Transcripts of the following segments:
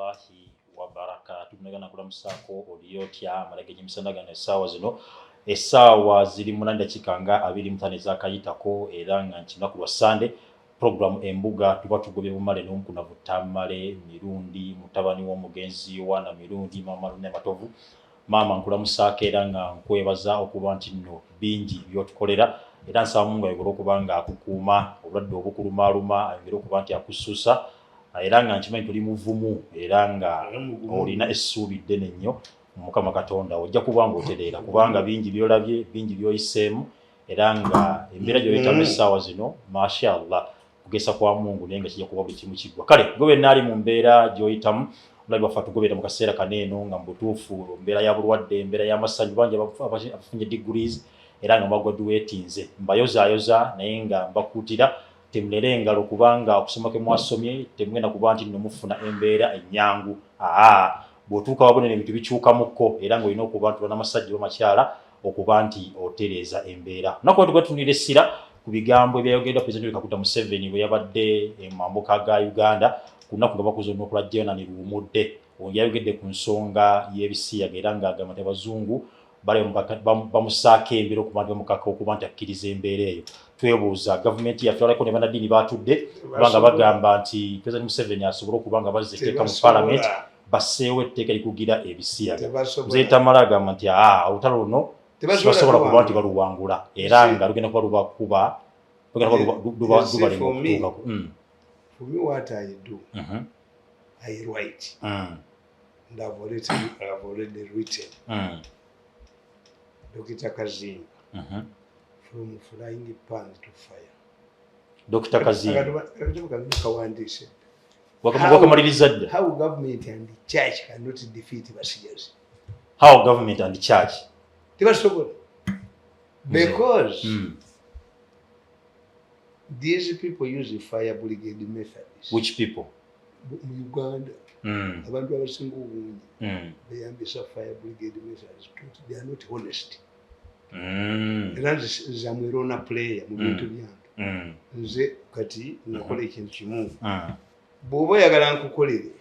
Warahmatullahi wabarakatu. Munagana kulamusaako, oli otya? Amalage gy'emisana gano, essaawa zino, essaawa ziri 8:25 ezakayitako, era nga nkinaku lwa Sande, program Embuga tuba tugobye bumale n'omukunavu Tamale Mirundi, mutabani w'omugenzi Yowaana Mirundi, maama Lune Matovu. Maama, nkulamusaako era nga nkwebaza okuba nti nno bingi by'otukolera, era nsaba Mungu ayongere okuba nga akukuuma obulwadde obukulumaaluma, ayongere okuba nti akusuusa, era nga nkimanyi toli muvumu era nga olina essuubi ddene nnyo mu Mukama Katonda. Ojja kuba nga otereera, kubanga bingi byolabye, bingi by'oyiseemu, era nga embeera gy'oyitamu essaawa zino, mashallah, kugesa kwa Mungu, naye nga kijja kuba buli kimu kiggwa. Kale gwe wenna ali mu mbeera gy'oyitamu, omulabi waffe atugoberera mu kaseera kano eno, nga mu butuufu mbeera ya bulwadde, embeera y'amasanyu, bangi abafunye degrees era nga mwagraduatinze, mbayozaayoza, naye nga mbakuutira temulere engalo, kubanga okusoma kwe mwasomye temugenda kuba nti nno mufuna embeera ennyangu. Aa, bw'otuuka wabonera ebintu bikyukamukko, era ng'olina okuba nti banamasajja bamakyala okuba nti otereeza embeera. Olunaku lwa tutunira essira ku bigambo ebyayogeddwa Pulezidenti Yoweri Kaguta Museveni bwe yabadde mu mambuka ga Uganda ku lunaku nga bakuza olunaku lwa Jonani Luwumudde. Yayogedde ku nsonga y'ebisiyaga, era ng'agamba nti abazungu bali bamusaako embeera okuba nti bamukaka okuba nti akkiriza embeera eyo. Twebuuza gavumenti yaffe, alako ne bannaddiini batudde, kubanga bagamba nti President Museveni asobole okuba nga bazza etteeka mu Parliament, basseewo etteeka erikugira ebisiyaga. Mzee Tamala agamba nti aa, olutalo luno sibasobola kuba nti baluwangula, era nga lugenda kuba lubakuba, lugenda kuba lubalema okutuukako. For me, what I do, I write. And I've already written. Dr. Kazimba, from frying pan to fire. Dr. Kazimba. Akatabo kawandiise. Wakamaliriza dda? How government and the church cannot defeat basiyazi. How government and church. Tebasobola. Because these people use the fire brigade methods. Which people? Mu Uganda. Abantu abasinga obungi beyambisa fire brigade methods. They are not honest. Era nze amwerona player mu bintu byange. Nze kati nakola ekintu kimu. Bw'oba oyagala nkukolere,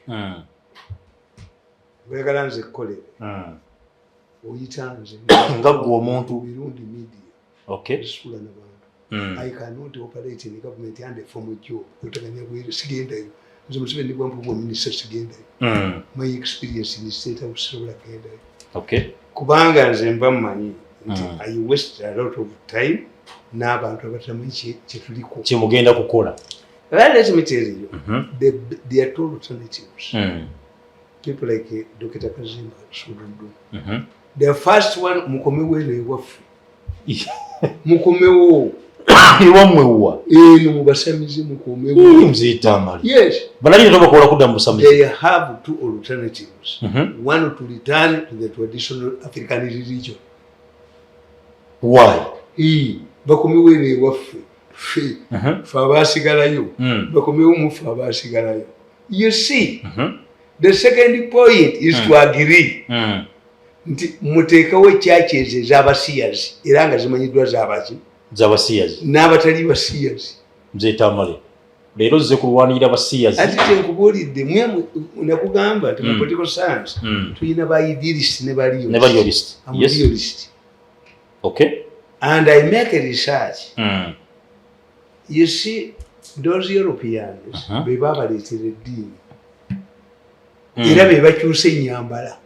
oyagala nze kukolere, oyita nze. Nga ggwe omuntu. Mirundi Media. Zisula nabantu. I cannot operate in government and a formal job. Otaganya bweru, sigendayo. Nze Museveni bwampa minisita, sigendayo. My experience in State House, sisobola kugendayo. Kubanga nze mba mmanyi nti I waste a lot of time n'abantu abatamanyi kyetuliko. Kyemugenda kukola. Well, let me tell you, there are two alternatives. People like Dr. Kazimba should do. The first one, mukomewo eno ewaffe. Mukomewo. Ewammwe wa? Eno mu basamize, mukomewo. Mzee Tamale. Yes. Balali tobakola kudda mu busamize. They have two alternatives. One, to return to the traditional African religion. Why? Bakomewo eno ewaffe. Ffe. Ffe abaasigalayo. Bakomewo mu ffe abaasigalayo. You see, the second point is to agree nti muteekewo churches ez'abasiyazi, era nga zimanyiddwa zabaki. Z'abasiyazi. N'abatali basiyazi. Mzee Tamale, leero ozze kulwanirira basiyazi. Ate kyenkubuulidde, nakugamba nti mu political science tulina ba idealist ne ba Ne ba realist. I'm realist. And I make a research. You see, those Europeans be babaleetera eddiini, era be bakyusa ennyambala.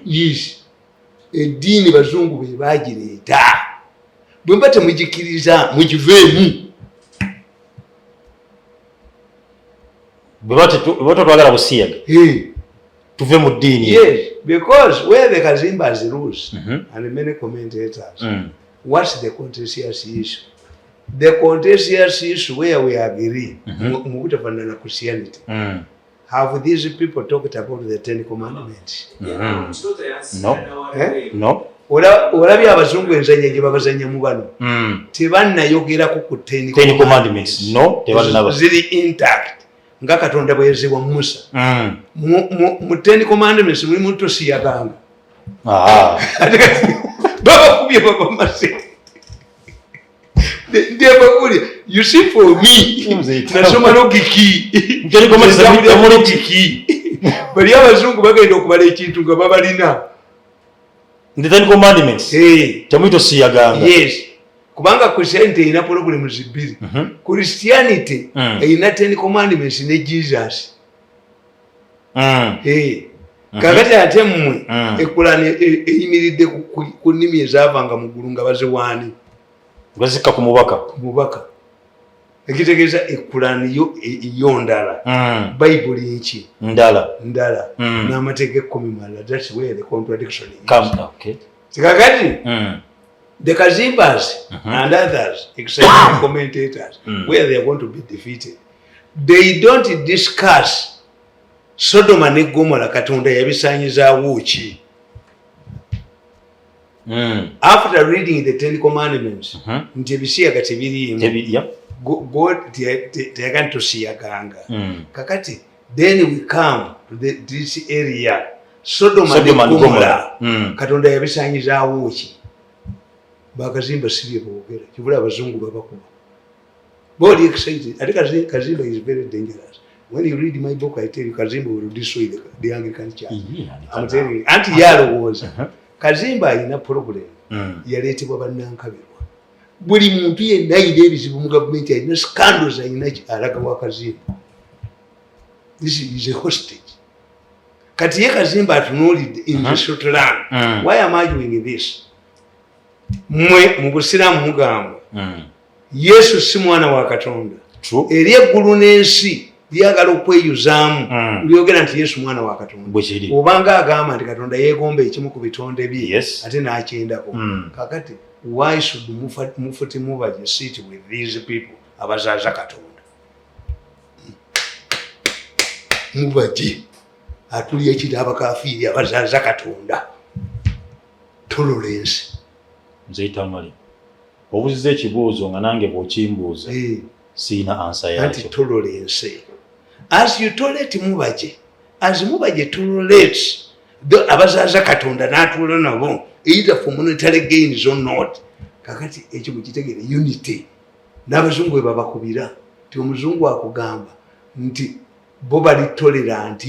Yes, eddiini bazungu be bagireeta. Bwe mba temugikiriza, mugiveemu. Bwe batwagala busiyaga, tuve mu ddiini. Yes, because where the Kazimbas lose, and many commentators, what's the contentious issue? The contentious issue where we agree, mu butafaanana Christianity, have these people talked about the Ten Commandments? No. Eh? No. Olabye abazungu enzanya gye babazanya mu bano? Tebannayogerako ku Ten Ten Commandments. No, tebannaba. Ziri intact nga Katonda bwe yaziwa Musa. Mu Ten Commandments mulimu tosiyaganga. Ate kati babakubye, babamaze. Ndebabulya, you see, for me, nasoma logic. Logic, bali abazungu bagenda okubala ekintu nga babalina. The Ten Commandments. Temwitosiyaganga. Yes, kubanga Christianity erina problems bbiri. Christianity erina Ten Commandments ne Jesus. Kakati ate mmwe ekulani eyimiridde ku nnimi ezaavanga mu ggulu nga baziwaani. Bazikka ku mubaka. Ku mubaka, ekitegeeza ekulani yo yo ndala. Bayibuli nki? Ndala. Ndala. N'amateeka 10 malala. That's where the contradiction is. Come, okay. Kakati the Kazimbas and others, excited commentators, where they are going to be defeated, they don't discuss Sodoma ne Gomora. Katonda yabisanyizaawo ki? After reading the Ten Commandments, nti ebisiyaga tebiriimu. God teyagani tosiyaganga. Kakati then we come to this area, Sodoma ne Sodoma ne Gomora. Gomora. Katonda yabisanyizaawo ki? Bakazimba si bye boogera. Kibula abazungu babakuba boli excited. Ate Kazimba is very dangerous. When you read my book, I tell you, Kazimba will destroy the Anglican Church. I'm telling you. Anti yalowooza Kazimba alina problem. Yaleetebwa bannankabirwa. Buli muntu yenna ayina ebizibu mu gavumenti, alina scandals, alina alaga wa Kazimba. This is a hostage. Kati ye Kazimba atunuulidde in the short run. Why am I doing this? Mmwe mu busiraamu mugamba Yesu si mwana wa Katonda. True. Eri eggulu n'ensi lyagala okweyuzaamu. Lyogera nti Yesu mwana wa Katonda. Bwe kiri. Obanga agamba nti Katonda yeegomba ekimu ku bitonde bye, ate n'akyendako. Kakati why should Mufuti Mubaje sit with these people abazaaza Katonda? Mubaje atulya ekiri abakafiiri abazaaza Katonda. Tolerance. Nze Tamale, obuuziza ekibuuzo nga nange bw'okimbuuza siina answer Anti yakyo. tolerance, as you tolerate Mubaje, as Mubaje tolerates abazaaza Katonda n'atuula nabo, either for monetary gains or not. Kakati ekyo mukitegere, unity. N'abazungu bwe babakubira ti omuzungu akugamba nti bo bali tolerant.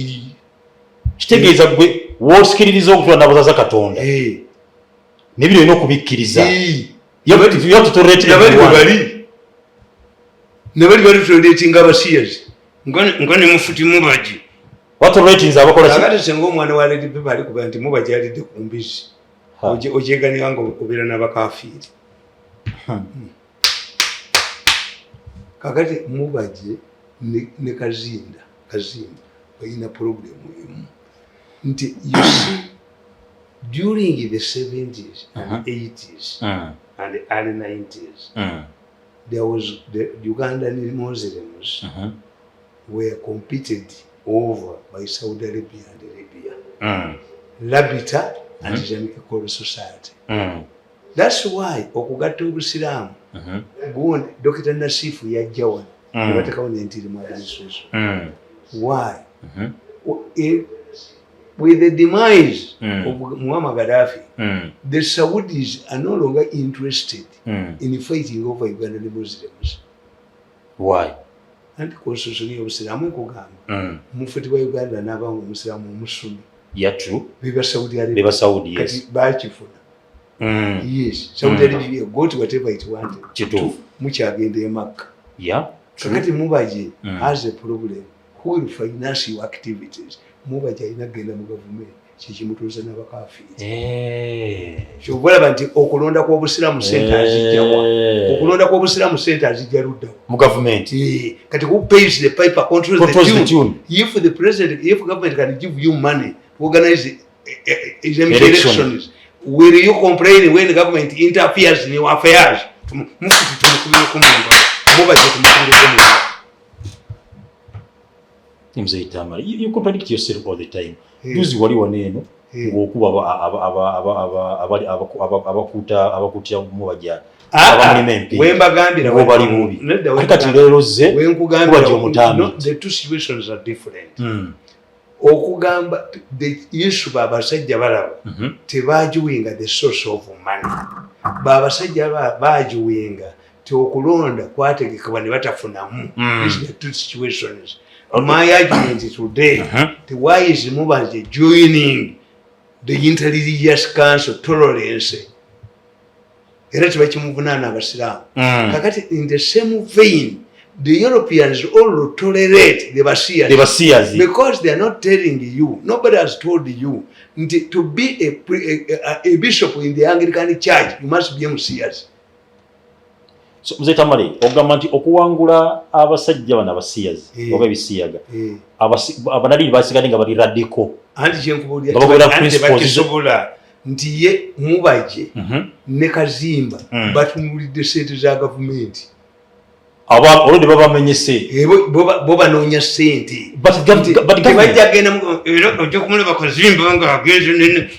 Kitegeeza gwe woosikiririza okutula n'abazaza Katonda, nebiri olina okubikkiriza. You have to tolerate Nabali bwe everyone. Bali nabali bali toleratinga abasiyazi nga ne Mufuti Mubaje. Watoleratinze abakola ki? Kakati senga omwana wa Lady Pepe ali kuba nti Mubaje alidde ku mbizi, okyeganira nga obeera n'abakafiiri. Kakati Mubaje ne Kazinda balina problem emu nti, you see, during the 70s and 80s and the early 90s, there was the Ugandan Muslims were competed over by Saudi Arabia and Libya. Rabita and Islamic Choral Society. That's why okugatta obusiraamu, gundi Dr. Nasifu yajja wano ne batekawo n'entiri mu administration. Why? With the demise of Muammar Gaddafi, the Saudis are no longer interested in fighting over Ugandan Muslims. Why? Anti constitution y'obusiraamu ekugamba mufuti wa Uganda n'abanga omusiraamu omusuni. Yeah, true. Beba Saudi Arabia. Beba Saudi, yes. Kati bakifuna. Yes, Saudi Arabia got whatever it wanted. Kituufu. Mukyagenda e Makka. Yeah, true. Kakati Mubaje has a problem. Who will finance your activities? Mubaje alina kugenda mu gavumenti, kyekimutuuza n'abakafiiri. Kyova olaba nti okulonda kw'obusiraamu sente azijjawa? Okulonda kw'obusiraamu sente azijja luddawa? Mu gavumenti. Kati who pays the piper controls Controls the the tune. tune. If the president, if government can give you money to organize Islamic Election. elections, will you complain when the government interferes in your affairs? Mufuti tumukubireko mu ngalo, Mubaje tumukubireko mu ngalo. Mzee Tamale, you contradict yourself all the time. Juzi wali wano eno ng'okuba abakuuta Mubajja Ah, abamulima empi wembagambira bali bubi. Nedda, Ate kati leero zze wenkugambira Mubaje omutambi. No, the two situations are different. Okugamba the issue, babasajja balaba tebajuwinga the source of money. Babasajja bajuwinga. Ti okulonda kwategekebwa ne batafunamu. These are the two situations. My argument today, ti why is Mubaje joining the Interreligious Council tolerance? Era tebakimuvunaana abasiraamu. Kakati in the same vein, the Europeans all tolerate the Basias. The Basias. Because they are not telling you, nobody has told you, nti to be a bishop in the Anglican Church, you must be a Messias. So, Mzee Tamale, ogamba nti okuwangula abasajja bano abasiyazi oba ebisiyaga, abanadini basigadde nga bali radical. Anti kyenkubuulira, Nga bagoberera anti principles. Tebakisobola nti ye Mubaje ne Kazimba batunulidde sente za gavumenti. Aba already babamenyese. Bo banoonya sente. But government- Tebajja genda era ojja kumulaba Kazimba nga agenze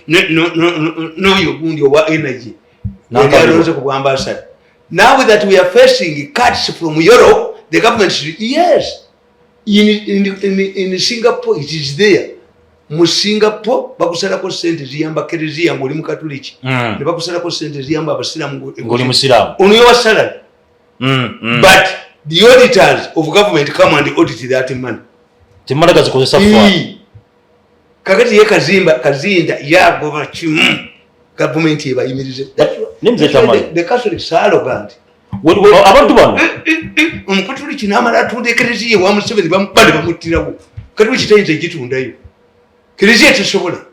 n'oyo gundi owa energy. Nankabirwa. Yali alonze ku bwambasada. Now that we are facing cuts from Europe, the government should, yes, in Singapore it is there. Mu Singapore bakusalako sente ziyamba kereziya ng'oli mukatuliki, ne bakusalako sente ziyamba abasiraamu ng'oli musiraamu. Ono yowa salary. But the auditors of government come and audit that money. Temala gazikozesa fa. Ii. Kakati ye Kazimba Kazinda yagoba kimu gavumenti ebayimirize. Ne Mzee Tamale. The Catholics are arrogant. Abantu bano Omukatuliki n'amala atunda ekereziya ewa Museveni, bamuba ne bamuttirawo. Katuliki tayinza gitundayo, kereziya tesobola.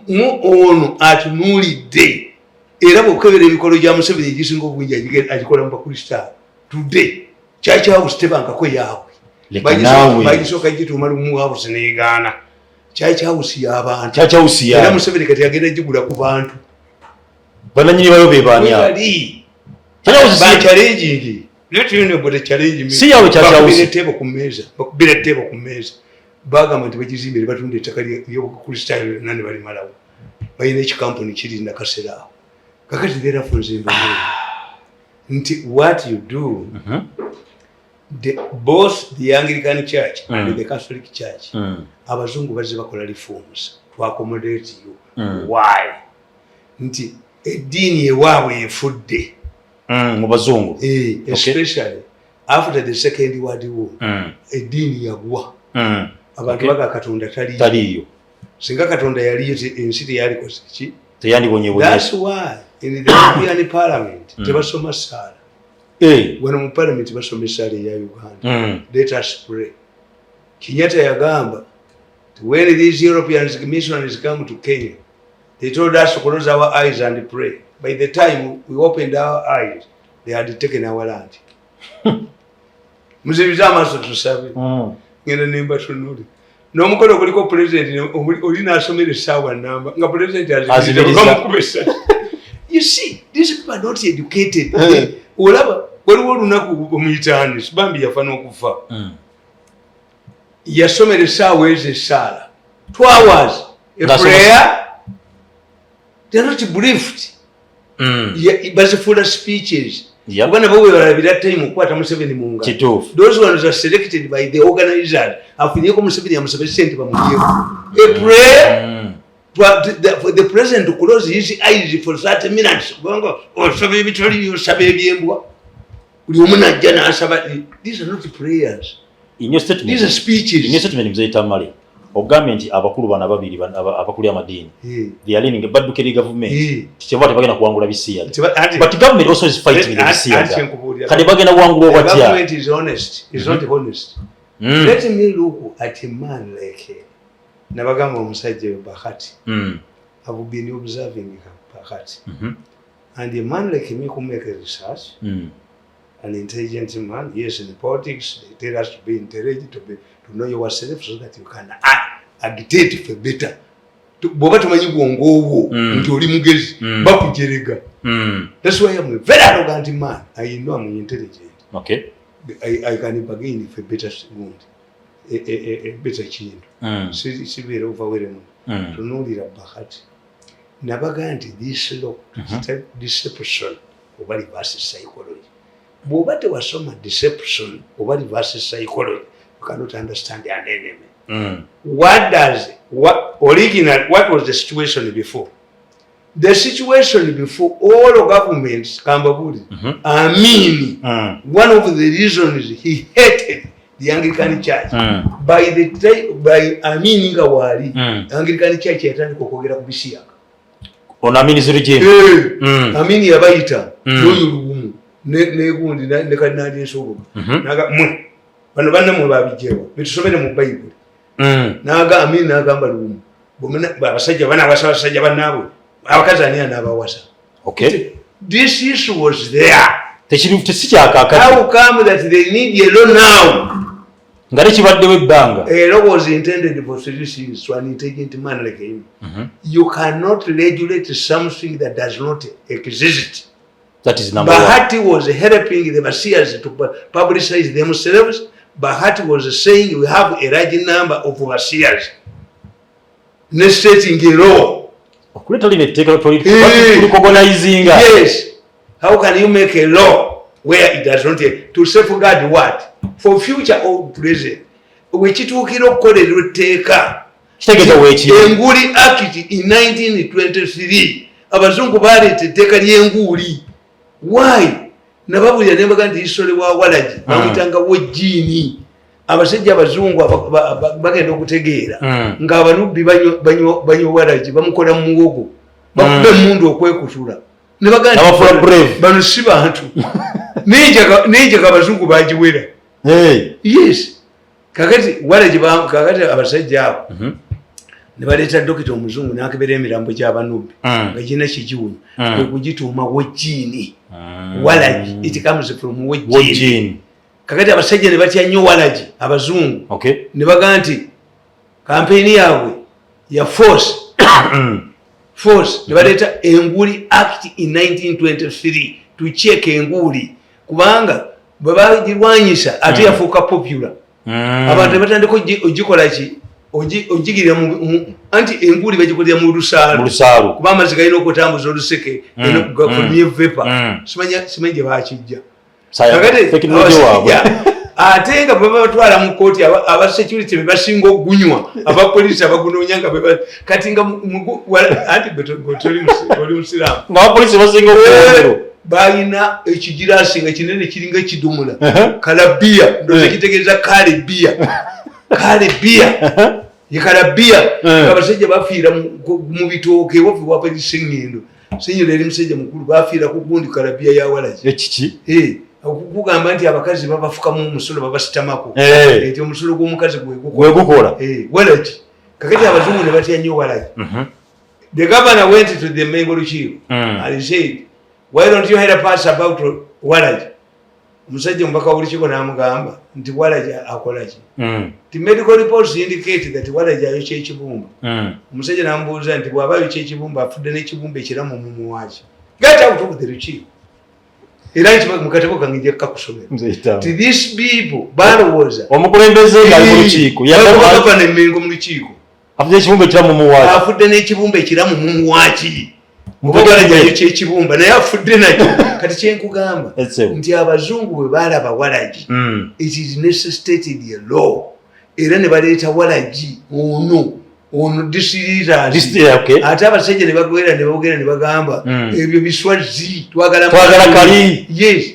Mu ono atunuulidde era bwokebera emikolo gya Museveni egisinga obungi agikola mu bakristaayo. Today Church House tebankako yaabwe. Leka naawe. Bagisooka gituuma Lumu House negaana. Church House y'abantu. Church House Era ya Museveni kati agenda gigula ku bantu. Bananyini bayo be baani abo? Webali. Church House Bachallenging. Let you know, but challenge me. Si yaabwe Church House. Bakubira etteebo ku mmeeza, bakubira etteebo ku mmeeza, bagamba nti bagizimbire batunda ettaka ly'obukristaayo lyonna ne balimalawo. Balina ekikampuni kiri Nakasera awo. Kakati therefore nze mbabuulira nti what you do, both the Anglican Church and the Catholic Church, abazungu bazze bakola reforms to accommodate you. Why? Nti eddiini ewaabwe efudde. Mu bazungu. Especially after the Second World War, eddiini yagwa. Abantu baga Katonda taliyo. Taliiyo. Singa Katonda yaliyo, ensi teyalikoze ki? Teyandibonyebonye. That's why in the European Parliament tebasoma saala. Wano mu Parliament basoma essaala eya Uganda, "Let us pray." Kenyatta yagamba, when these Europeans missionaries come to Kenya, they told us to close our eyes and pray. By the time we opened our eyes, they had taken our land. Muzibize amaaso tusabe. Ngenda nembatunule n'omukolo guliko president oli n'asomera essaawa namba nga president Azibiriza. bamukuba essasi. You see, these people are not educated. Olaba waliwo olunaku omuyitaani bambi yafa n'okufa, yasomera essaawa ezo essaala, 2 hours a prayer. They are not briefed. Bazifuula speeches. Kuba nabo bwe balabira time okukwata Museveni mu ngalo. Those ones are selected by the organizers. Afunyeko Museveni amusabe sente bamugyeko. A prayer for the president to close his eyes for 30 minutes, kubanga osaba ebitali, osaba ebyembwa, buli omu najja n'asaba. These are not prayers. In your statement, These are speeches. In your statement, Mzee Tamale, ogambye nti abakulu bano ababiri abakulu amadiini, they are leaning, badduka eri gavumenti. Kyeva tebagenda kuwangula bisiyaga. But government also is fighting the Anti bisiyaga. kyenkubuulira. Kati bagenda kuwangula The batya? government is honest, is not honest. Let me look at a man like nabagamba omusajja oyo Bahati. I've been observing Bahati, and a man like me who make a research, an intelligent man. Yes, in politics they tell us to be intelligent, to know yourself so that you can agitate for better. Bw'oba tomanyi bwongo obwo nti oli mugezi, bakujerega. That's why I'm a very arrogant man. I know I'm intelligent. I can bargain for better wound, a better kintu. Sibeera overwhelmed. Tunuulira Bahati. Nabaga nti this law, deception oba reverse psychology. Bw'oba tewasoma deception oba reverse psychology, you cannot understand an enemy. What does what original what was the situation before? The situation before all governments, kambabuli, Amini, one of the reasons he hated the Anglican Church, by the time, by Amini nga waali, Anglican Church yatandika okwogera ku bisiyaga. Ono Amini regime. Eh, Amini yabayita n'oyo Luwumu negundi ne Kalinaali Nsubuga. Naga mwe bano bannammwe babijjewa, bitusomere mu Bayibuli. Naga Amini n'agamba Luwumu, abasajja banawasa abasajja bannaabwe, abakazi ani anaabawasa? This issue was there. Tekiri tesikyakaakati. How come that they need a law now? Nga tekibaddewo ebbanga. A law was intended for 3 years to an intelligent man like him. You cannot regulate something that does not exist. That is number one. Bahati was helping the Basias to publicize themselves. Bahati was saying we have a large number of Basias. Necessitating a law. Okuleeta lino etteeka Eh. tulicognizinga. Yes. How can you make a law where it does not, to safeguard what? For future or present. Wekituukira okukolerwa etteeka. Kitegeeza weekiri. Enguli Act in 1923, abazungu baleeta etteeka ly'enguuli. Why? Nababulira nembaga nti isole wa walagi bamuyitanga wojiini. Abasajja abazungu bagenda okutegeera ng'abanubbi banywa walagi, bamukola mu muwogo, bakuba emundu okwekutula ne bagamba nti N'abafuula brave. Bano si bantu. N'enjaga abazungu bagiwera. Hey. Yes, kakati walagi kakati abasajja abo ne baleeta dokita omuzungu n'akebera emirambo gy'abanubbi nga girina kigiwunya, kwe kugituuma wojiini. Walagi, it comes from wojiini. Wojin. Kakati abasajja ne batya nnyo walagi, abazungu, ne bagamba nti kampeyini yaabwe ya force force. Ne baleeta Enguli Act in 1923 to check enguuli, kubanga bwe bagirwanyisa ate yafuuka popular. Abantu ne batandika ogikola ki, ogigirira anti enguuli bagikolera mu Mu lusaalu, lusaalu. kuba amazzi galina okutambuza oluseke gafulumye vapour. Simanyi gye bakijja. Kakati Tekinologi waabwe. abasajja, ate nga bwe babatwala mu kooti, aba security be basinga okugunywa, abapoliisi abagunoonya nga kati nga anti gwe oli musiraamu. Nga abapoliisi basinga okuwomerwa. Balina ekigiraasi nga kinene kiringa ekidomola kalabiya, ndowooza kitegeeza kale biya, kale biya ye kalabiya. Abasajja bafiira mu bitooke ewaffe wapali Seŋŋendo. Seŋŋendo eri musajja mukulu, bafiira ku gundi kalabiya ya walagi. Ekiki? Eh, okugamba nti abakazi babafukamu omusulo, babasitamako, nti omusulo gw'omukazi gwegukola. Gwegukola. Eh, walagi. Kakati abazungu ne batya nnyo walagi. The governor went to the Mengo Lukiiko and he said, "Why don't you help us about walagi?" Omusajja omubaka w'olukiiko n'amugamba nti walagi akola ki? Ti medical reports indicate that walagi ayokya ekibumba. Omusajja n'amubuuza nti bw'aba ayokya ekibumba, afudde n'ekibumba ekiramu mumuwaki? Get out of the lukiiko. Era nti mu katabo kange nja kukakusomera. Nze Ti these people balowooza omukulembeze ng'ali mu lukiiko gavana Emmengo mu lukiiko afudde ekibumba ekiramu mumuwaaki. Afudde n'ekibumba ekiramu mumuwaki? Oba ayokya ekibumba naye afudde nakyo. Kati kyenkugamba Etsebo. nti abazungu bwe balaba walagi, it is necessitated a law, era ne baleeta walagi ono distillers. Ate abasajja ne bagwera ne bogera ne bagamba ebyo biswazi, twagala Twagala kali. Yes,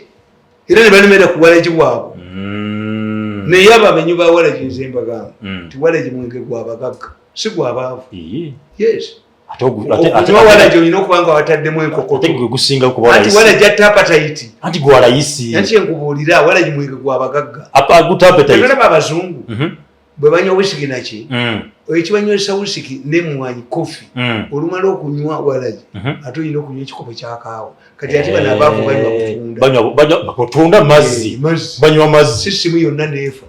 era ne balemera ku walagi bwabwe. Naye abo abanywi ba walagi, nze mbagamba nti walagi mwenge gwabagagga, si gwabaavu. Yes. Okunywa walagi olina okuba nga wataddemu Ate enkokoto. gwe gusinga kuba Anti layisi. Walagi atta appetite. Anti gwa layisi. Anti kyenkubuulira, walagi mwenge gwabagagga. Aguta appetite. Tetulaba abazungu bwe banywa wisiki naki, ekibanywesa wisiki nemwanyi, coffee, olumala okunywa walagi, ate olina okunywa ekikopo kyakaawa. Kati ate bano abaavu banywa butunda. Banywa butunda, mazzi. Eh, mazzi. Banywa mazzi. Sisimu yonna neefa.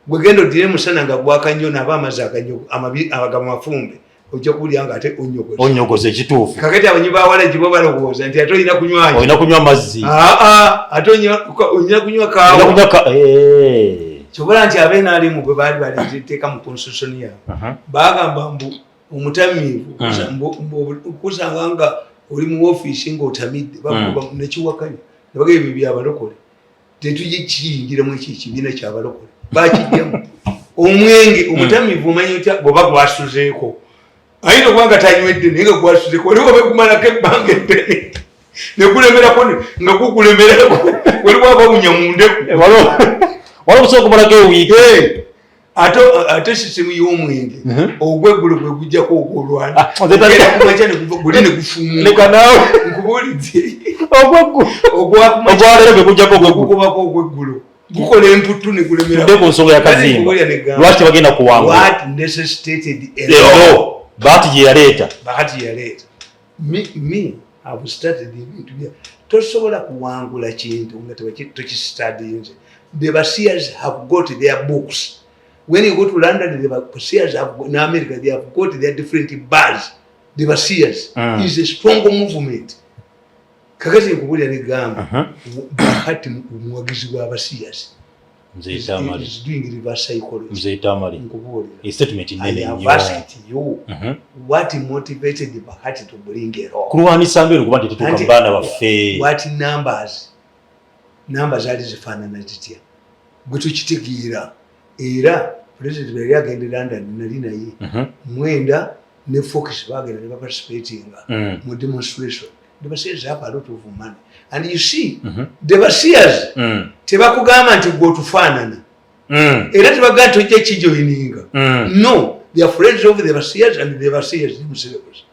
Bwegenda oddire musana nga gwaka nnyo, naaba amazzi aganyo amabi agaba mafumbe, ojja kuwulira nga ate onyogoza. Onyogoza, ekituufu. Kakati abanywi ba walagi bo balowooza nti ate olina kunywaki? Olina kunywa mazzi. Aa, ate olina kunywa Olina kaawa. kunywa ka. Kyobola nti abenalimu bwe baali baleeta etteeka mu constitution yaabwe, bagamba mbu omutamiivu kusanga nga oli mu ofiisi ng'otamidde, bakuba nekiwakanya nebaga ebyo byabalokole, tetujikiyingiramu. Ekyo ekibiina kyabalokole bakijjamu omwenge. Omutamiivu omanyi otya bw'oba gwasuzeeko? Ayinza okuba nga tanywedde, naye nga gwasuzeko. Waliwo begumalako ebbanga eddene nekulemerako, nga gukulemerako. Waliwo abawunya mundeku. Waliwo obusobola okumalako ewiiki. Ate sisitemu y'omwenge ogweggulo gwe gujjako ogwolwana kumakya, guli ne gufuumuka. Nkubuulidde. Ogwaleero gwe gujjako ogweggulo. Ogugobako ogweggulo gukola emputu ne gulemera. Ku nsonga ya Kazimba, lwaki tebagenda kuwangula? What necessitated? Ero Bahati gye yaleeta. Bahati yaleeta. Me have started ebintu bya tosobola kuwangula kintu nga tokistadinze. The Basias have got their books. When you go to London, the Basias have got, in America they have got their different bars. The Basias is a strong movement. Kakati nkubulira negamba, Bahati omuwagizi w'Abasias is doing reverse psychology. Mzee Tamale. Nkubuulira. Statement nene I have nnyo. asked you what motivated Bahati to bring a law. Kulwanisa mbeera okuba nti tetuuka mu baana baffe. What numbers? Numbers zaali zifaanana zitya? Gwe tukitegeera. Era president bwe yali agenda e London, nali naye. Mwenda ne Fox bagenda ne baparticipatinga mu demonstration. The Basias have a lot of money. And you see, the Basias tebakugamba nti gwe otufaanana. Era tebagamba nti ojja kijoininga. No, they are friends of the Basias and the Basias themselves.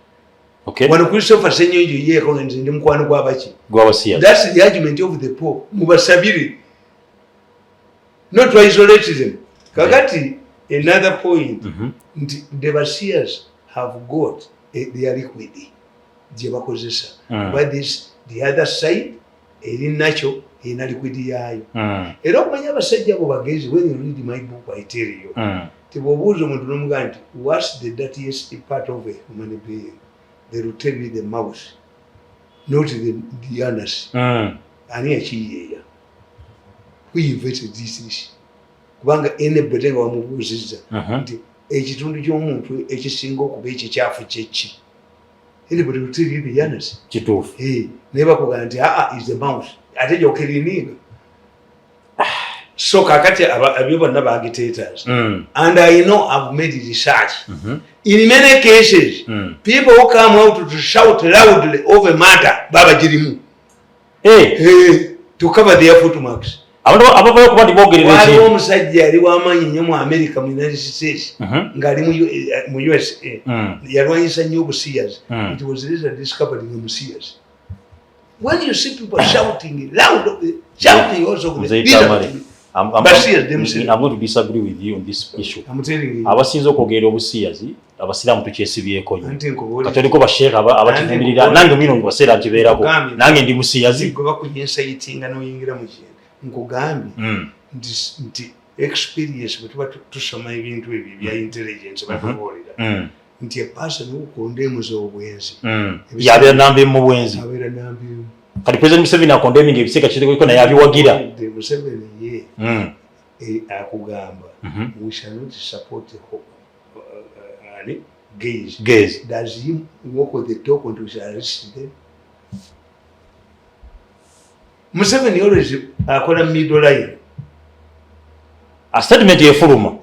Wano Christopher Senyonjo yeeko nze ndi mukwano gw'abaki. Gw'Abasias. That's the argument of the poor. Mubasabire. Not to isolate them. Kakati, another point, nti the Basias have got their liquid gye bakozesa. But this, the other side, eri nakyo erina liquid yaayo. Era okumanya abasajja abo bagezi, when you read my book I tell you, ti bw'obuuza omuntu n'omugamba nti what's the dirtiest part of a human being, they will tell you the mouth, not the anus. Ani yakiyeeya? Who invented this issue? Kubanga anybody nga wamubuuzizza nti ekitundu ky'omuntu ekisinga okuba ekikyafu kyeki, anybody will tell you the anus. Kituufu. Eh, naye bakugamba nti aa, is the mouth, ate gyokirininga. So kakati ebyo bonna baagitators. And I know, I've made research, in many cases, people who come out to shout loudly over matter baba girimu. Eh, to cover their footmarks. Abantu abavayo kuba nti boogerera Waliwo ekintu. omusajja yali wamaanyi nnyo mu America, mu United States, ng'ali mu USA. Yalwanyisa nnyo obusiyazi. It was later discovered nga musiyazi. When you see people shouting loud, shouting also, Mzee these are Tamale, Basias themselves. I'm going to disagree with you on this issue. I'm telling you. Abasinze okwogerera obusiyazi, abasiraamu tukyesibyeko nnyo. Anti nkubuulira. Kati oliko basheekh abakivumirira. Anti Nange mino mu baseera nkibeerako. Nkugambye. Nange ndi musiyazi. Gwe bakuinsightinga n'oyingira mu kintu. Nkugambye nti experience, bwe tuba tusoma ebintu ebyo ebya intelligence, batubuulira nti a person who condemns obwenzi Yabeera namba emu mu bwenzi. Abeera namba emu. Kati President Museveni acondemning ebisiika kiriko, naye abiwagira. Museveni ye akugamba, we shall not support ani, gays. Gays. Does he walk the talk until we shall arrest them? Museveni always akola middle line. A statement efuluma.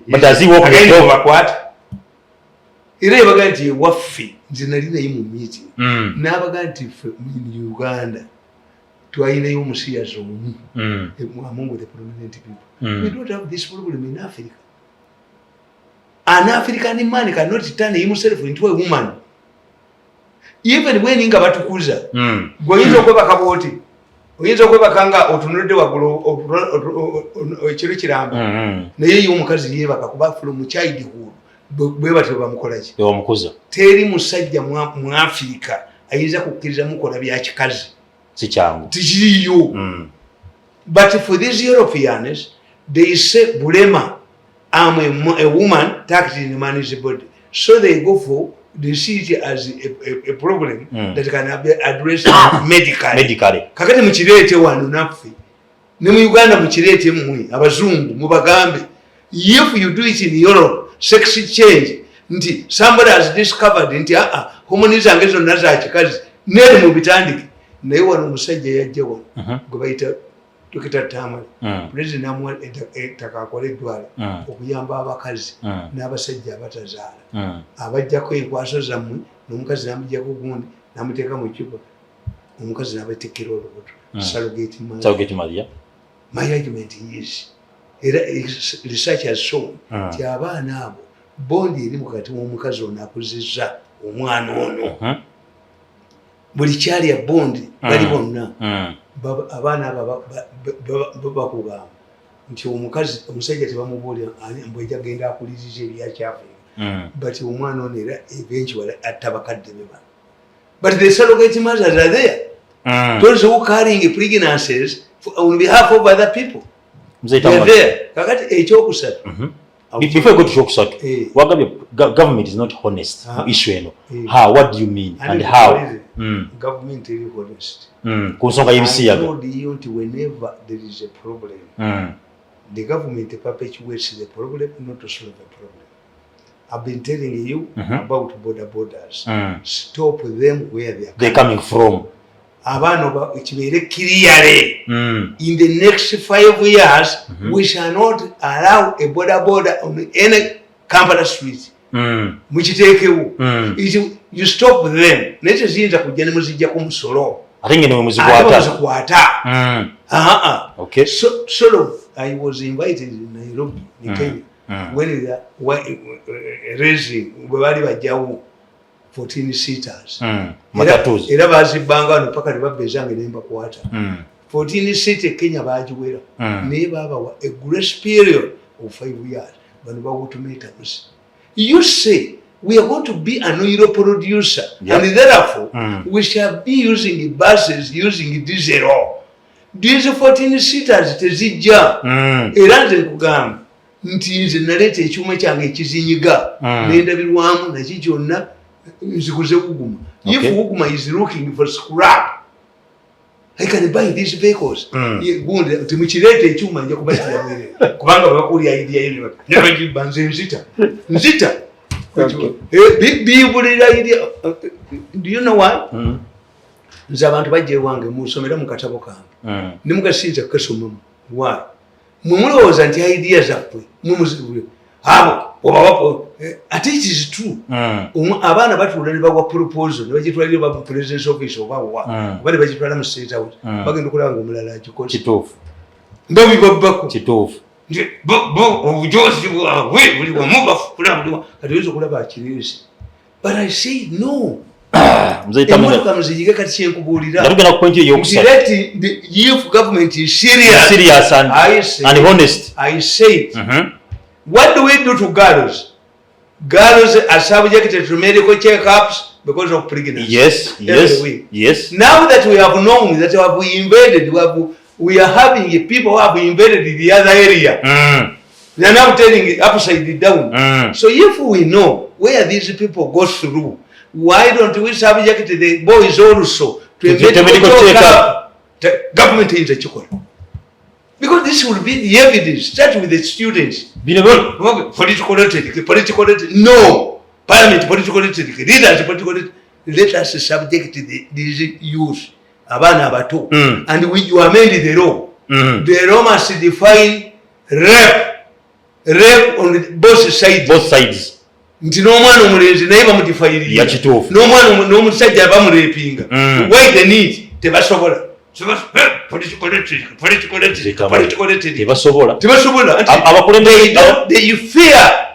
But does he walk the Agenda talk? bakwata. Era yabaga nti ewaffe, nze nali naye mu meeting, n'abaga nti ffe in Uganda twalinayo omusiyazi omu among the prominent people. We don't have this problem in Africa. An African man cannot turn himself into a woman. Even when nga batukuza, gwe oyinza okwebaka bwoti, oyinza okwebaka nga otunudde waggulu ekiro kiramba, naye ye omukazi yeebaka kuba from childhood bwe batyo bamukolaki. Ewamukuza. Teri musajja mu Afirika ayinza kukkiriza mukola bya kikazi. Si kyangu. Tikiriyo. But for these Europeans, they say bulema, I'm a woman tucked in a man's body. So they go for, they see it as a problem that can be addressed medically. Medically. Kakati mukireete wano naffe ne mu Uganda, mukireete mmwe abazungu, mubagambe if you do it in Europe, sex change, nti somebody has discovered nti aa, homoni zange zonna za kikazi, neeri mubitandike. Naye wano omusajja yajja wano gwe bayita Dokita Tamale, President namuwa ettaka akole eddwaliro okuyamba abakazi n'abasajja abatazaala, abajjako enkwaso zammwe, n'omukazi n'amugjako gundi n'amuteeka mu cupa, omukazi n'abateekera olubuto. Surrogate mother. Surrogate mother. My argument is, era research has shown nti abaana abo bond eri mukati w'omukazi ono akuzizza omwana ono, buli kyalya bond bali bonna. Abaana abo bakugamba nti omukazi, omusajja tebamubuulira ani mbwe agenda akuliriza ebyakyafrika, but omwana ono era eventually atta bakadde be bano. But the surrogate mothers are there, those who carrying pregnancies on behalf of other people. Mzee They are Tamale. there. Kakati ekyokusatu. Before you go to kyokusatu, Eh. wagambye government is not honest Ah. mu issue eno. Eh. How? What do you mean and how? Government eri honest. Ku nsonga I y'ebisiyaga. told you nti whenever there is a problem, the government perpetuates the problem, not to solve the problem. I've been telling you about border borders. Stop them where they are They're coming from. Abaana kibeere clearly, in the next 5 years, we shall not allow a border border on any Kampala street. Mukiteekewo. You stop them, naye teziyinza kujja ne muzijjako musolo. Ate ngeno we Ate muzikwata. bazikwata. Aa. Okay. So, sort of, I was invited in Nairobi, in Kenya, when they were raising, bwe baali bajjawo 14 seaters. Matatus. Era bazibbanga wano paka ne babba ezange ne mbakwata. 14 seat e Kenya baagiwera. Naye baabawa a grace period of 5 years. Bano bawa ultimatums. You say we are going to be an oil producer and therefore we shall be using buses using diesel. These 14 seaters tezijja. Era nze nkugamba nti nze naleeta ekyuma kyange ekizinyiga nendabirwamu naki kyonna nziguze Wuguma. If Wuguma is looking for scrap, I can buy these vehicles. Gundi temukireeta ekyuma, nja kubatira bwerere kubanga babakulya idea yo nebagiba. Nze nzita nzita. Okay. Eh, bibulira idea. Do you know why? Nze abantu bajja ewange, musomera mu katabo kange, nemugasinza kukasomamu. Why? Mwe mulowooza nti idea zaffe mumuzibule abo obawa, ate it is true. Abaana batuula ne bawa proposal ne bagitwalira oba mu president's office oba wa, oba ne bagitwala mu State House. Bagenda okulaba nga omulala agikoze, babibabbako. Nti bo obujozi bwabwe buli wamu, bafukula buli wamu, kati oyinza okulaba akireese, but I say no. Mzee Tamale. Emmotoka muziyige. Kati kyenkubuulira Nga tugenda ku point nti eyokusatu. let the if government is serious, Serious and, I say, and honest. I say it. What do we do to girls? Girls are subjected to medical checkups because of pregnancy. Every week. Now that we have known that we have invaded, we are having people who have invaded the other area. They are now telling it upside down. So if we know where these people go through, why don't we subject the boys also to a To medical medical checkup? checkup? The government is a chikola. Because this will be the evidence. Start with the students. Bino Political rhetoric, political rhetoric. No. Parliament political rhetoric, leaders political rhetoric. Let us subject these youth, abaana abato, and we you amend the law. The law must define rape, rape on both sides. Both sides. Nti n'omwana omulenzi naye bamudefayirira. Ya, kituufu. N'omwana n'omusajja bamurepinga. Why the need? Tebasobola. Political rhetoric, political rhetoric, political rhetoric. Tebasobola. Tebasobola. Anti Abakulembeze- they don't- they fear.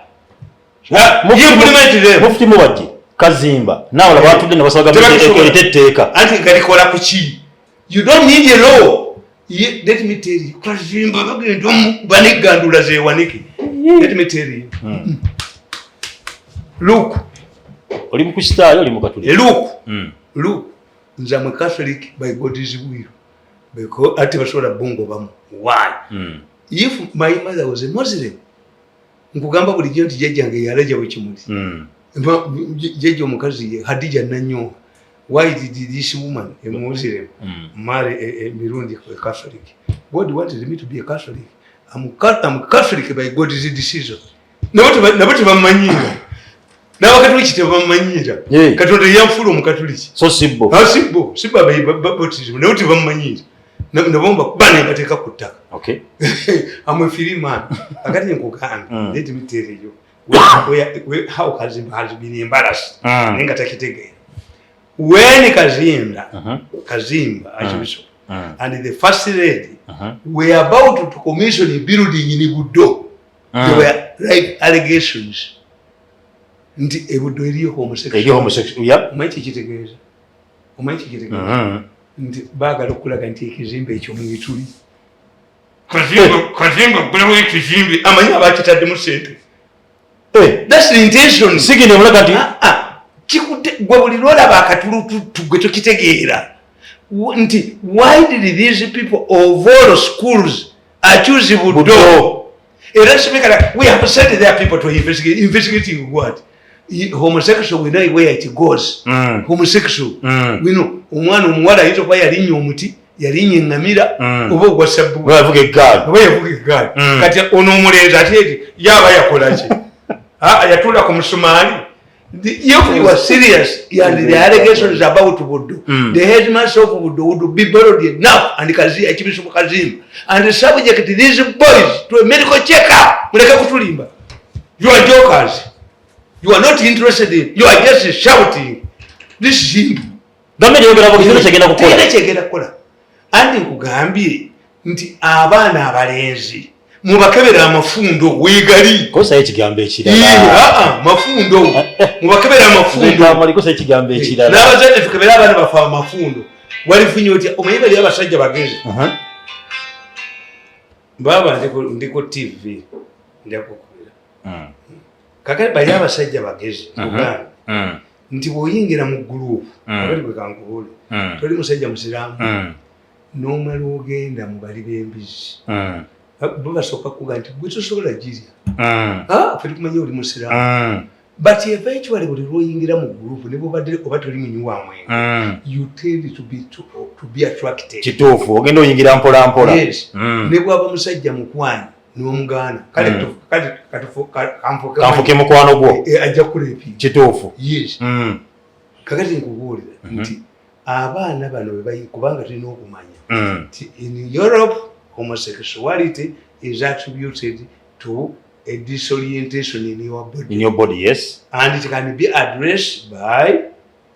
Implement them. Mufti Mubajje, Kazimba naawala batudde ne basaba gavumenti Tebakisobola. ereete etteeka. Anti galikola ku ki? You don't need a law. Let me tell you, Kazimba bagenda banegandula zewanike. Let me tell you, look. Oli mukristaayo, oli mukatuliki? Look. Look, nze am a Catholic by God's will, because ate basobola bungobamu. Why? If my mother was a Muslim, nkugamba bulijjo nti jjajjange yalaja bwekimuli. Jjajja omukazi ye Hadija Nanyonga. Why did this woman, a Muslim, marry a Mirundi, a Catholic? God wanted me to be a Catholic. I'm Catholic by God's decision. Nabo tebammanyiira, n'abakatuliki tebammanyiira. Hey. Katonda yanfuula omukatuliki. So sibbo. Ah, sibbo, sibbo, baptism nabo tebammanyiira. Nabo mbakuba ne bateeka ku ttaka. Okay. I'm a free man. Akati nkugambye, let me tell you how Kazimba has been embarrassed. Naye nga takitegeera. When Kazimba, Kazimba, Archbishop, and the first lady were about to commission a building in Buddo, there were like allegations nti ebuddo eriyo homosexual. Eriyo homosexual, yeah. Omanyi kikitegeeza? Omanyi kikitegeeza? Nti baagala okulaga nti ekizimbe ekyo mwetuli. Kazimba ggulawo ekizimbe, amanyi abakitaddemu sente. Eh, That's the intention. Sigenda emulaga nti Ah, ah. Kikute gwe buli lwolaba akatulututu gwe tokitegeera nti why did these people of all schools choose Buddo? Buddo. Era sibikala we have sent their people to investigate. Investigating what? Homosexual, we know where it goes. Homosexual, we know. Omwana omuwala ayinza okuba yalinnya omuti, yalinnya eŋŋamira, oba ogwa sabbu, oba yavuga eggaali. Oba yavuga eggaali. Kati ono omulenzi ate eti yaaba yakola ki? Ah, yatuula ku musumaali. If you are serious and the allegations about Buddo, the headmaster of Buddo would be bold enough and Kazi, Archbishop Kazimba, and subject these boys to a medical checkup. Muleke kutulimba. You are jokers. You are not interested in, you are just shouting. This is simple. Gavumenti eyogera bwe kirina kyegenda kukola. Terina kyegenda kukola. Anti nkugambye nti abaana abalenzi mubakebera amafundo weegali. Kosayo ekigambo ekirala. Aa, mafundo, mubakebera amafundo. Kosa ekigambo ekirala. N'abazadde tukebere abaana baffe amafundo. Walifunye otya? Omanyi bali abasajja bagezi. Baba ndiko TV njakukubira. Kakati bali abasajja bagezi. Uganda nti bw'oyingira mu group, abali bwe kankubuule, toli musajja musiraamu, n'omala ogenda mu bali b'embizi, bo basooka kuga nti gwe tosobola girya. Ah, ffe tukumanyi oli musiraamu. But eventually buli lwoyingira mu group, ne bwobadde oba toli munywi wa mwenge, you tend to be attracted. Kituufu, ogenda oyingira mpola mpola. Yes. Ne bwaba musajja mukwanyi n'omugaana, kale kale kanfuke kanfuke mukwano gwo. Eh, ajja kukuleepinga. Kituufu. Yes. Kakati nkubuulira nti abaana bano bwe kubanga tulina okumanya nti in Europe homosexuality is attributed to a disorientation in your body. In your body, yes. And it can be addressed by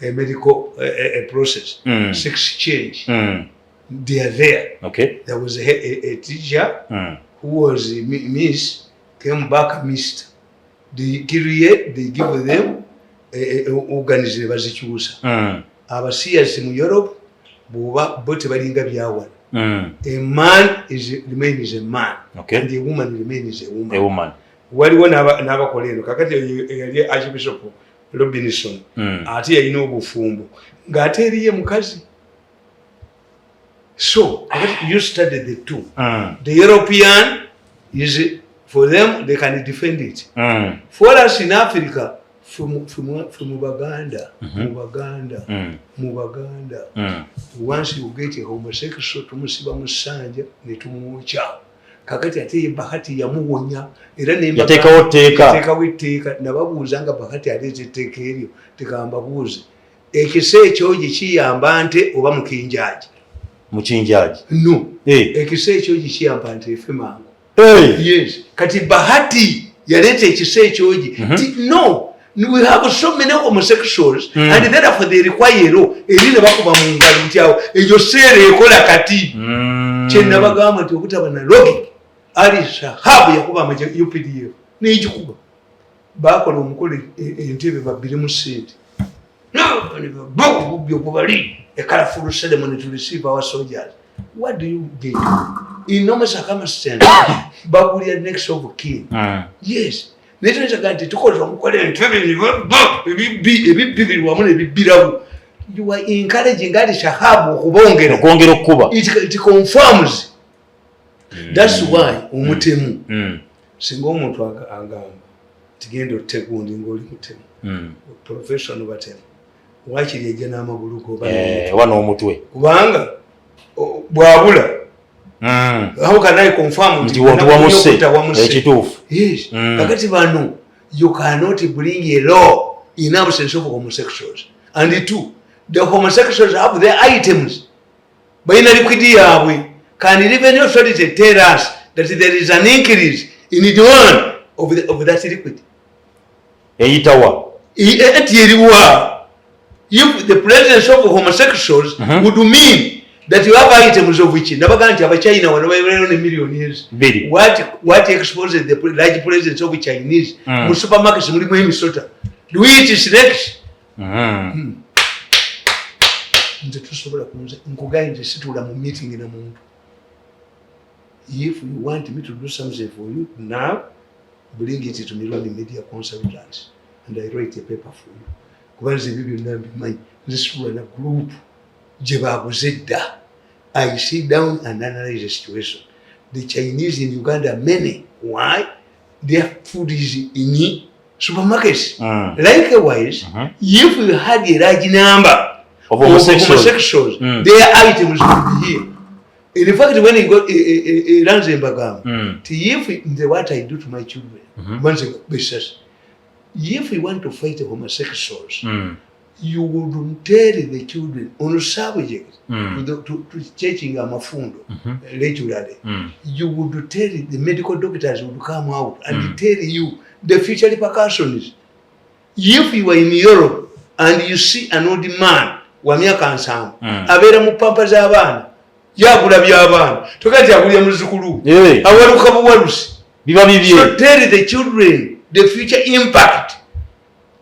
a medical a process, sex change. They are there. There was a teacher who was a miss, came back missed. They create, they give them organs ne bazikyusa. Abasiyazi mu Europe bwoba bo tebalinga byawano. A man is remains a man and a woman remains a woman. A woman. Waliwo n'abakola eno. Kakati eyo eyali Archbishop Robinson, ate yalina obufumbo ng'ate eriye mukazi. So kakati you study the two. The European is, for them, they can defend it. For us in Africa, from Baganda, mu Baganda, mu Baganda, once you get a homosexual, tumusiba musanja ne tumwokya. Kakati ate ye Bahati yamuwonya era Yateekawo tteeka. Yateekawo etteeka. Nababuuza nga Bahati aleeta etteeka eryo, tekambabuuze, ekisa ekyogi kiyamba nte oba mukinjaji? Mukinjaji. No. Eh. Ekisa ekyogi kiyamba nte efe mangu. Hey. Yes. Kati Bahati yaleeta ekisa ekyogi. Ti no, we have so many homosexuals and therefore they require law. Eri ne bakuba mu ngalo nti awo eyo seera ekola kati. Kyenabagamba nti obutaba na logic, Ali Shahabu yakuba amaje UPDF n'egikuba. Bakola omukolo entebe babbiremu ssente, bubbi okubali a colorful ceremony to receive our soldiers. What do you get in normal circumstances? Bagulira next of kin. Yes, naye toyinzaga nti tukoze omukolo, entebe ebibbi ebibbi biri wamu nebibbirawo. You are encouraging Ali Shahabu okubongera. Okwongera okukuba. It confirms. That's why omutemu, singa omuntu agamba tigenda otte gundi ngaoli mutemu, professional batemu, wakiri ejja n'amagulu goba Eh, oba n'omutwe. Kubanga bwabula, how can I confirm nti wamuse? Wamuse. Ekituufu. Yes. Kakati bano, you cannot bring a law in absence of homosexuals. And two, the homosexuals have their items. Balina liquid yaabwe. Can Revenue Authority tell us that there is an increase in demand of that liquid? Eyitawa? Eti eriwa? If the presence of homosexuals would mean that you have items of which nabaga nti Abachina wano babeerayo ne millionaires. Bbiri. What exposes the large presence of Chinese mu supermarkets? Mulimu emisota. Do we eat snakes? Nze tosobola kunze nkugaye nti situula mu meeting na muntu. If you want me to do something for you now, bring it to Mirundi Media Consultants and I write a paper for you, kuba nze ebyo byonna mbimanyi. Nze situula na group gye baguze dda. I sit down and analyze the situation. The Chinese in Uganda are many. Why? Their food is in supermarkets. Likewise, if you had a large number of homosexuals, homosexuals, their items would be here. In fact, when you go, era nze mbagamba ti if nze, what I do to my children, nze besas, if you want to fight homosexuals, you would tell the children on subject to checking amafundo regularly. You would tell the medical doctors would come out and tell you the future repercussions. If you are in Europe and you see an old man wa myaka 70 abeera mu pampa z'abaana, yagula by'abaana, toga nti agulya muzzukulu, awaluka buwalusi. Biba bibye. So tell the children the future impact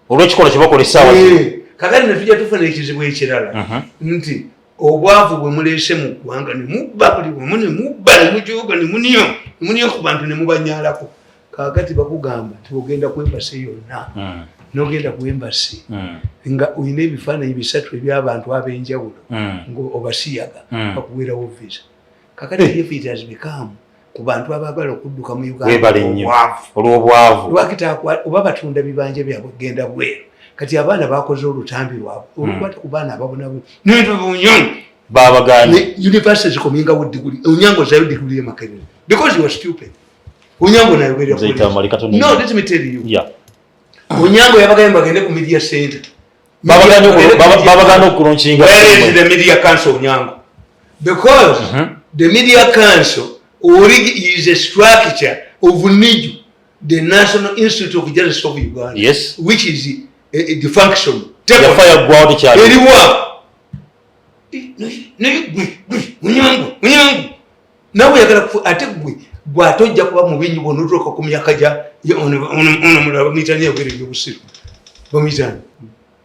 olw'ekikolwa kye bakola essaawa zino. Kakati netujja tufuna ekizibu ekirala nti obwavu bwe muleese mu ggwanga, ne mubba buli wamu, ne mubba, ne mujoga, ne munyo, ne munyo ku bantu, ne mubanyalako. Kakati bakugamba nti ogenda ku embassy yonna, n'ogenda ku embassy nga olina ebifaananyi bisatu eby'abantu ab'enjawulo nga obasiyaga, bakuweerawo visa. Kakati if it has become ku bantu abaagala okudduka mu Uganda Weebale nnyo. obwavu, olw'obwavu, lwaki oba batunda bibanja byabwe genda bweru? Kati abaana bakoze olutambi lwabwe olukwata ku baana ababonabona. Babaganye. University zikomingawo diguli. Onyango zayo diguli ye Makerere because you are stupid. Onyango nayogerera. Nze Tamale katono. No, let me tell you. Onyango yabagambye bagende ku media center. Babaganye okulaunchinga. Where is the media council, Onyango? Because the media council is a structure of NIJU, the National Institute of Justice of Uganda, which is a dysfunction. Yafa, yaggwawo, tekyali. Eriwa? Naye gwe Onyango, Onyango nawe oyagala ate gwe ate ojja kuba mubi bwonotuuka ku myaka gya ono mulala bamuyitani yogera ebyobusiru? Bamuyitani?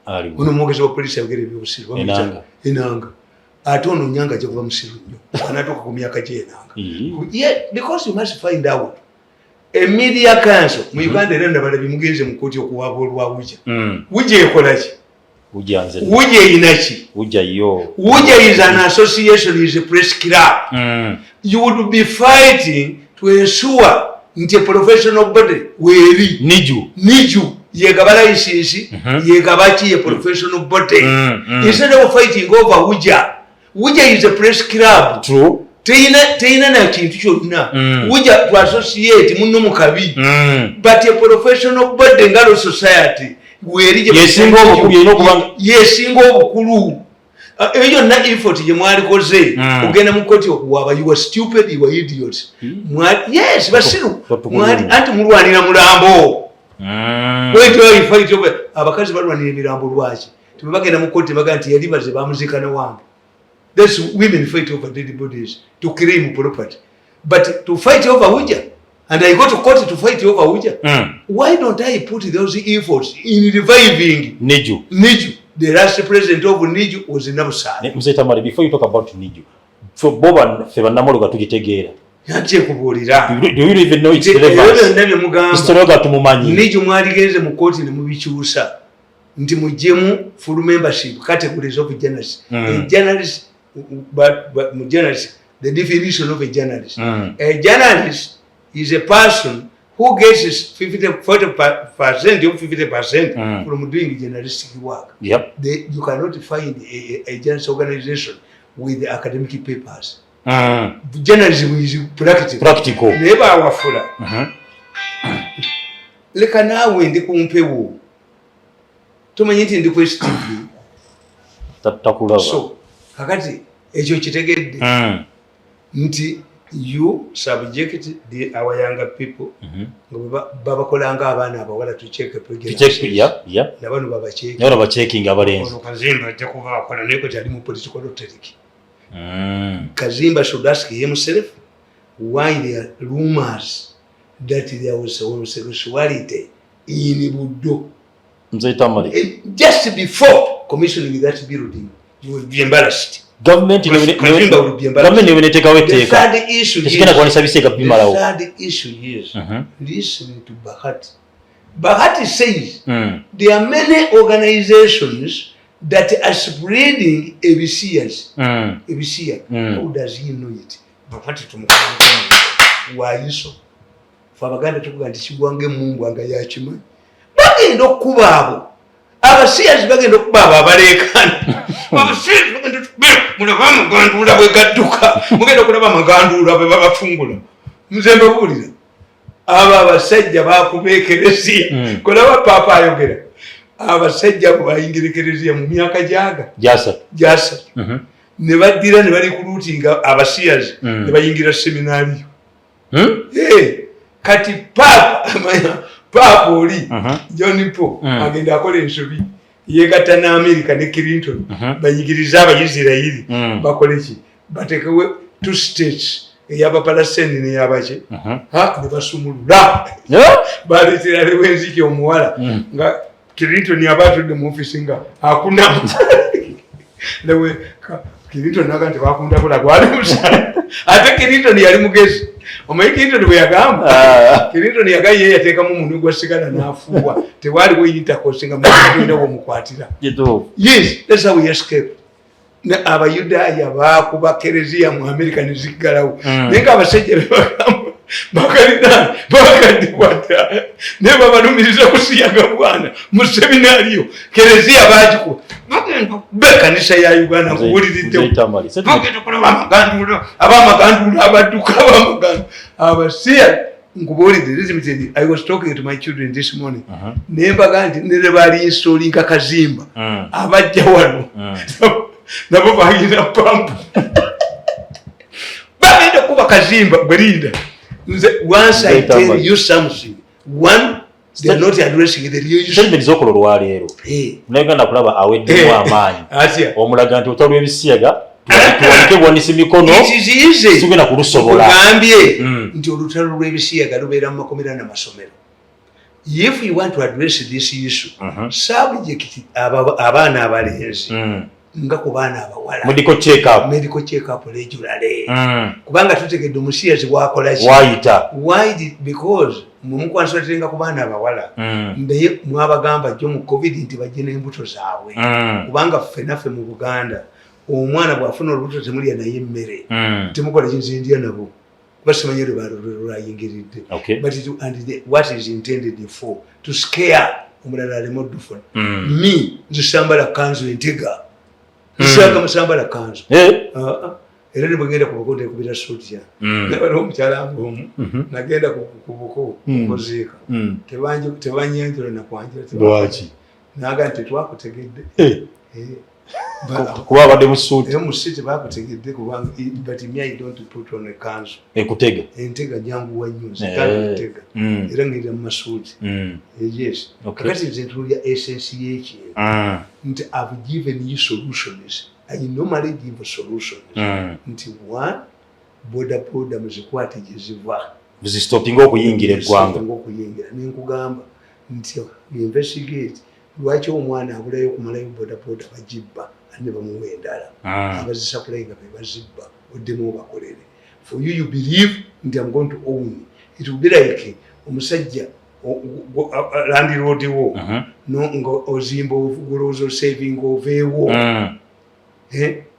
Aliwo. Ono omwogezi wa polisi ayogera ebyobusiru bamuyita? Enanga. Enanga. Ate ono Nyanga ajja kuba musiru nnyo anatuuka ku myaka gyenanga. Yeah, because you must find out a media council mu Uganda. Era ndabala bimugenze mu kooti okuwaaba olwa wuja. Wuja ekola ki? Wujja nze. Wuja erina ki? Wujja yo. Wuja is an association, is a press club. You would be fighting to ensure nti a professional body weeri. Niju. Niju yegaba license, yegaba ki, ye professional body, instead of fighting over wuja. Wuja is a press club. True. Teyina na kintu kyonna. Wuja to associate muno mu kabi, but a professional body nga law society weeri Yesinga obukulu, erina okuba yesinga obukulu. Ah, eyo yonna effort gye mwalikoze ogenda mu kooti okuwaaba, you are stupid, you are idiot. Yes, basiru. Anti mulwanira mulambo. Wait, wait, fight over. Abakazi balwanira emirambo lwaki? Tebagenda mu kooti, baga nti yali baze bamuziika ne wange. That's women fight over dead bodies to claim property. But to fight over Wuja, and I go to court to fight over Wuja. Why don't I put those efforts in reviving Niju? Niju? The last president of Niju was Nabusale. Mzee Tamale, before you talk about Niju, for boba ffe bannamawulire tugitegeera. Yajje kubuulira. Do you even know its Ebyo relevance? byonna bye mugamba. Historioga tumumanyi. Niju mwaligenze mu kooti ne mubikyusa nti muggyemu full membership categories of journalists. A journalist, but mu journalist, the definition of a journalist. A journalist is a person who gets 50, 40% or 50% from doing journalistic work. You cannot find a journalist organization with academic papers. Journalism is practical. Practical. Naye bawafula. Leka naawe, ndi ku mpewo, tomanyi nti ndi ku STV? Takulaba. So kakati Ekyo kitegedde nti you subject our younger people nga babakolanga abaana abawala to check pregnancy. Nabano babachecking. Nabano bachecking abalenzi. Ono Kazimba ajja kuba akola naye kati ali mu political rhetoric. Kazimba should ask himself why there are rumors that there was homosexuality in Buddo. Mzee Tamale. Just before commissioning that building, you will be embarrassed. Government nebeneteekawo etteeka tekigenda kulwanyisa bisiyaga bimalawo. The third issue is listen to Bahati. Bahati says there are many organizations that are spreading ebisiyaga. Ebisiyaga. How does he know it? Bahati tumukono wayiso. Fe Abaganda tukuga nti kigwanga emumbwa nga yakimanyi. Bagenda okukuba abo. Abasiyazi bagenda okuba abo abaleekaana. Abasiyazi bagenda mulaba amaganduula bwe gadduka. Mugenda okulaba amaganduula bwe babafungula. Nze mbabuulira. Abo abasajja bakuba ekereziya. Kolaba Paapa ayogera. Abasajja abo bayingira ekereziya mu myaka gyaga. Gyasatu. Ne baddira ne barecruitinga abasiyazi. Ne bayingira seminaariyo. Kati Paapa oli John Paul agenda akola ensobi. Yegatta ne America ne Clinton. Bayigirize Abayisirayiri. Bakole ki? Batekewe two states. Ey'Abapalestine n'eyabaki. Ne basumulula. Baleetera Lewenziki omuwala. Nga Clinton aba atudde mu ofiisi nga akunama. Clinton naga nti bakundabula gwali musala. Ate Clinton yali mugezi. Omanyi Clinton bwe yagamba? Clinton yagamba ye yateekamu omunwe gwa sigala n'afuuwa. Tewaaliwo intercourse nga mulina w'omukwatira. Yes, that's how we escaped. Abayudaaya baakuba kereziya mu America ne ziggalawo. Naye ng'abasajja be bagamba bakalina bakaddiwa dda. Naye babalumiriza kusiyaga bwana mu seminaariyo. Kereziya baagikuba. Bagenda okuba ekkanisa ya Uganda nkubuuliriddewo. Bagenda okulaba amaganduula, ab'amaganduula abadduka, ab'amaganduula. Abasiya nkubuulidde, let me tell you, I was talking to my children this morning. Ne mbaga nti ne baali installinga Kazimba. Abajja wano. Nabo balina pampu. Bagenda okuba Kazimba gwe linda. Nze once I tell you something, one, they are not addressing the real issue. Statement z'okola olwaleero. Munnayuganda kulaba aweddemu amaanyi. Atya? Omulaga nti olutalo lw'ebisiyaga tuwanike buwanisi mikono. It is easy. Sigenda kulusobola. Nkugambye nti olutalo lw'ebisiyaga lubeera mu makomera n'amasomero. If you want to address this issue, subject abaana abalenzi nga ku baana abawala. Medical check up. Medical check up regularly. Kubanga tutegedde omusiyazi bw'akola ki? Wayita. Why did, because mwe mukwansatenga ku baana abawala. Naye mwabagamba jjo mu COVID nti bajje n'embuto zaabwe. Kubanga ffe naffe mu Buganda omwana bw'afuna olubuto temulya naye emmere. Temukola kinzindya nabo. Kuba simanyi lwe lwayingiridde. But it, and the, what is intended for? To scare omulala aleme oddufuna. Me nze sambala kanzu entega. Nsanga musambala kanzu. Era ne bwegenda ku buko ntekubira suuti yange. Waliwo omukyala ng'omu nagenda ku buko okuziika. Tebanyanjula nakwanjula. Lwaki? Naga nti tetwakutegedde. Kuba abadde mu suuti. Era mu suuti bakutegedde kubanga but me I don't put on a kanzu. Ekutega. Entega nyanguwa nnyo nze ntega. Era ngenda mu masuuti. Yes. Kakati nze ntuulya essence y'ekintu. Nti I've given you solutions. I normally give solutions. Nti one, boda boda muzikwate gye ziva. Zistopinga okuyingira eggwanga. Zistopinga okuyingira. Ne nkugamba nti investigate lwaki omwana abulayo okumalayo boda boda bagibba ate ne bamuwa endala. Abazisapulayi nga be bazibba oddemu obakolere. For you, you believe nti I'm going to own. It will be like omusajja landlord wo nga ozimba ogolowooza osaving oveewo.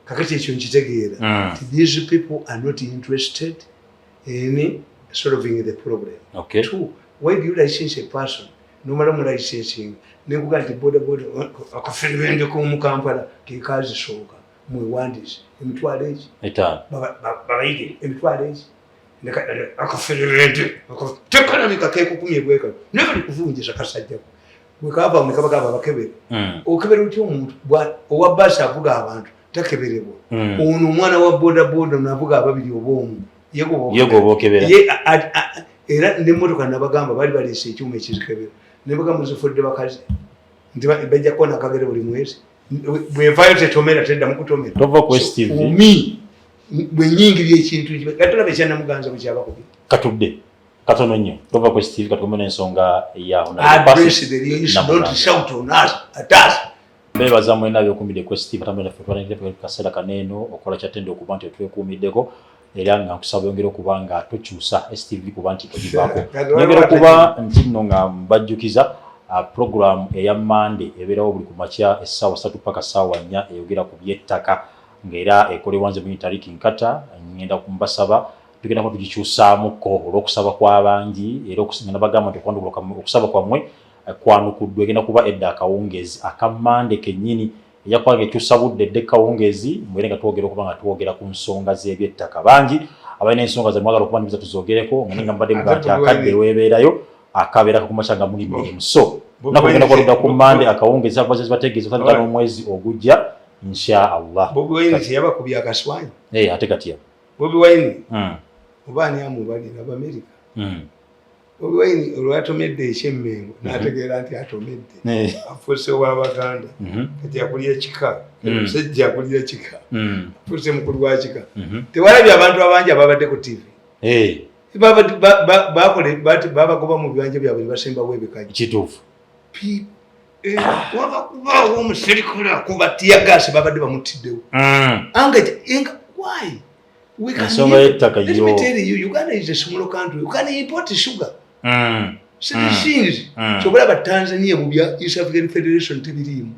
Kakati ekyo nkitegeera. These people are not interested in solving the problem. Two, why do you license a person? Nomala mu licensing nekuga nti boda boda akaferebende k'omu Kampala ke kazisooka mwewandiise emitwalo egi etaano babayigire emitwalo egi akaferebende tekalabika kekukumye bwekano naye bali kuvunjisa kasajjako bwekava ne kabagamba bakebere. Okebera otya omuntu owa baasi avuga abantu Takeberebwa. Ono omwana wa boda boda navuga ababiri oba omu, ye gwe Ye gwe okebera. Ye era nemmotoka nabagamba bali baleese ekyuma ekizikebera, nebagamba zifudde bakazi nti bajja kukona akagere buli mwezi, bwevaayo tetomera, teddamu kutomera. Tova ku So, STV. for me, bwe nyingirya ekintu, katolaba ekyanamuganza bwe kyabakubi. Katudde katono nnyo. Tova ku STV, katukombe n'ensonga ya Address the real issue, don't shout on us, at us. Beebaza mwena byokumidde ku STV, atambula naffe twalanire kaseera kaneeno okola kyatende okuba nti otwekuumiddeko, era nga nkusaba oyongere okuba nga tokyusa STV kuba nti ogivaako. Nyongera okuba nti nno nga mbajjukiza program eya Mande ebeerawo buli ku makya essaawa 3 paka ssaawa 4, eyogera ku by'ettaka, ng'era ekolebwa nze mwenyi Tariki Nkata. Ngenda kumbasaba tugenda kuba tugikyusaamuko olw'okusaba kw'abangi, era nga nabagamba nti okusaba kwammwe kwanukuddwa. Egenda kuba edda akawungeezi akamande kennyini, ejja kuba nga ekyusa budde, edda ekawungeezi, mwere nga twogera okuba nga twogera ku nsonga z'ebyettaka. Bangi abalina ensonga ze mwagala okuba nibiza tuzoogereko, nga ninga mbadde mugaa nti akadde weebeerayo akabeera kakumakya nga muli mirimu, so naku genda kwaludda ku Mande akawungeezi akubaza zibategeeza otandika n'omwezi ogujja, insha Allah. Bobi Wine teyabakubye akaswanyi? Eh, ate katya. Bobi Wine oba ani amubalira, Abamerika? Bobi Wine olwatomedde ekyemmengo n'ategeera nti atomedde, afuuse w'Abaganda. Kati akulira kika. Omusajja akulira kika, afuuse mukulu wa kika. Tewalabye abantu abangi ababadde ku TV? Babagoba mu bibanja byabwe ne basembawo ebikaji. Kituufu. Waba kubaawo omuserikale akuba teargas, babadde bamutiddewo. Anga why? We can Ensonga y'ettaka. Let me tell you, Uganda is a small country. You can import sugar. Things. Kyobulaba Tanzania mu bya East African Federation tebiriimu.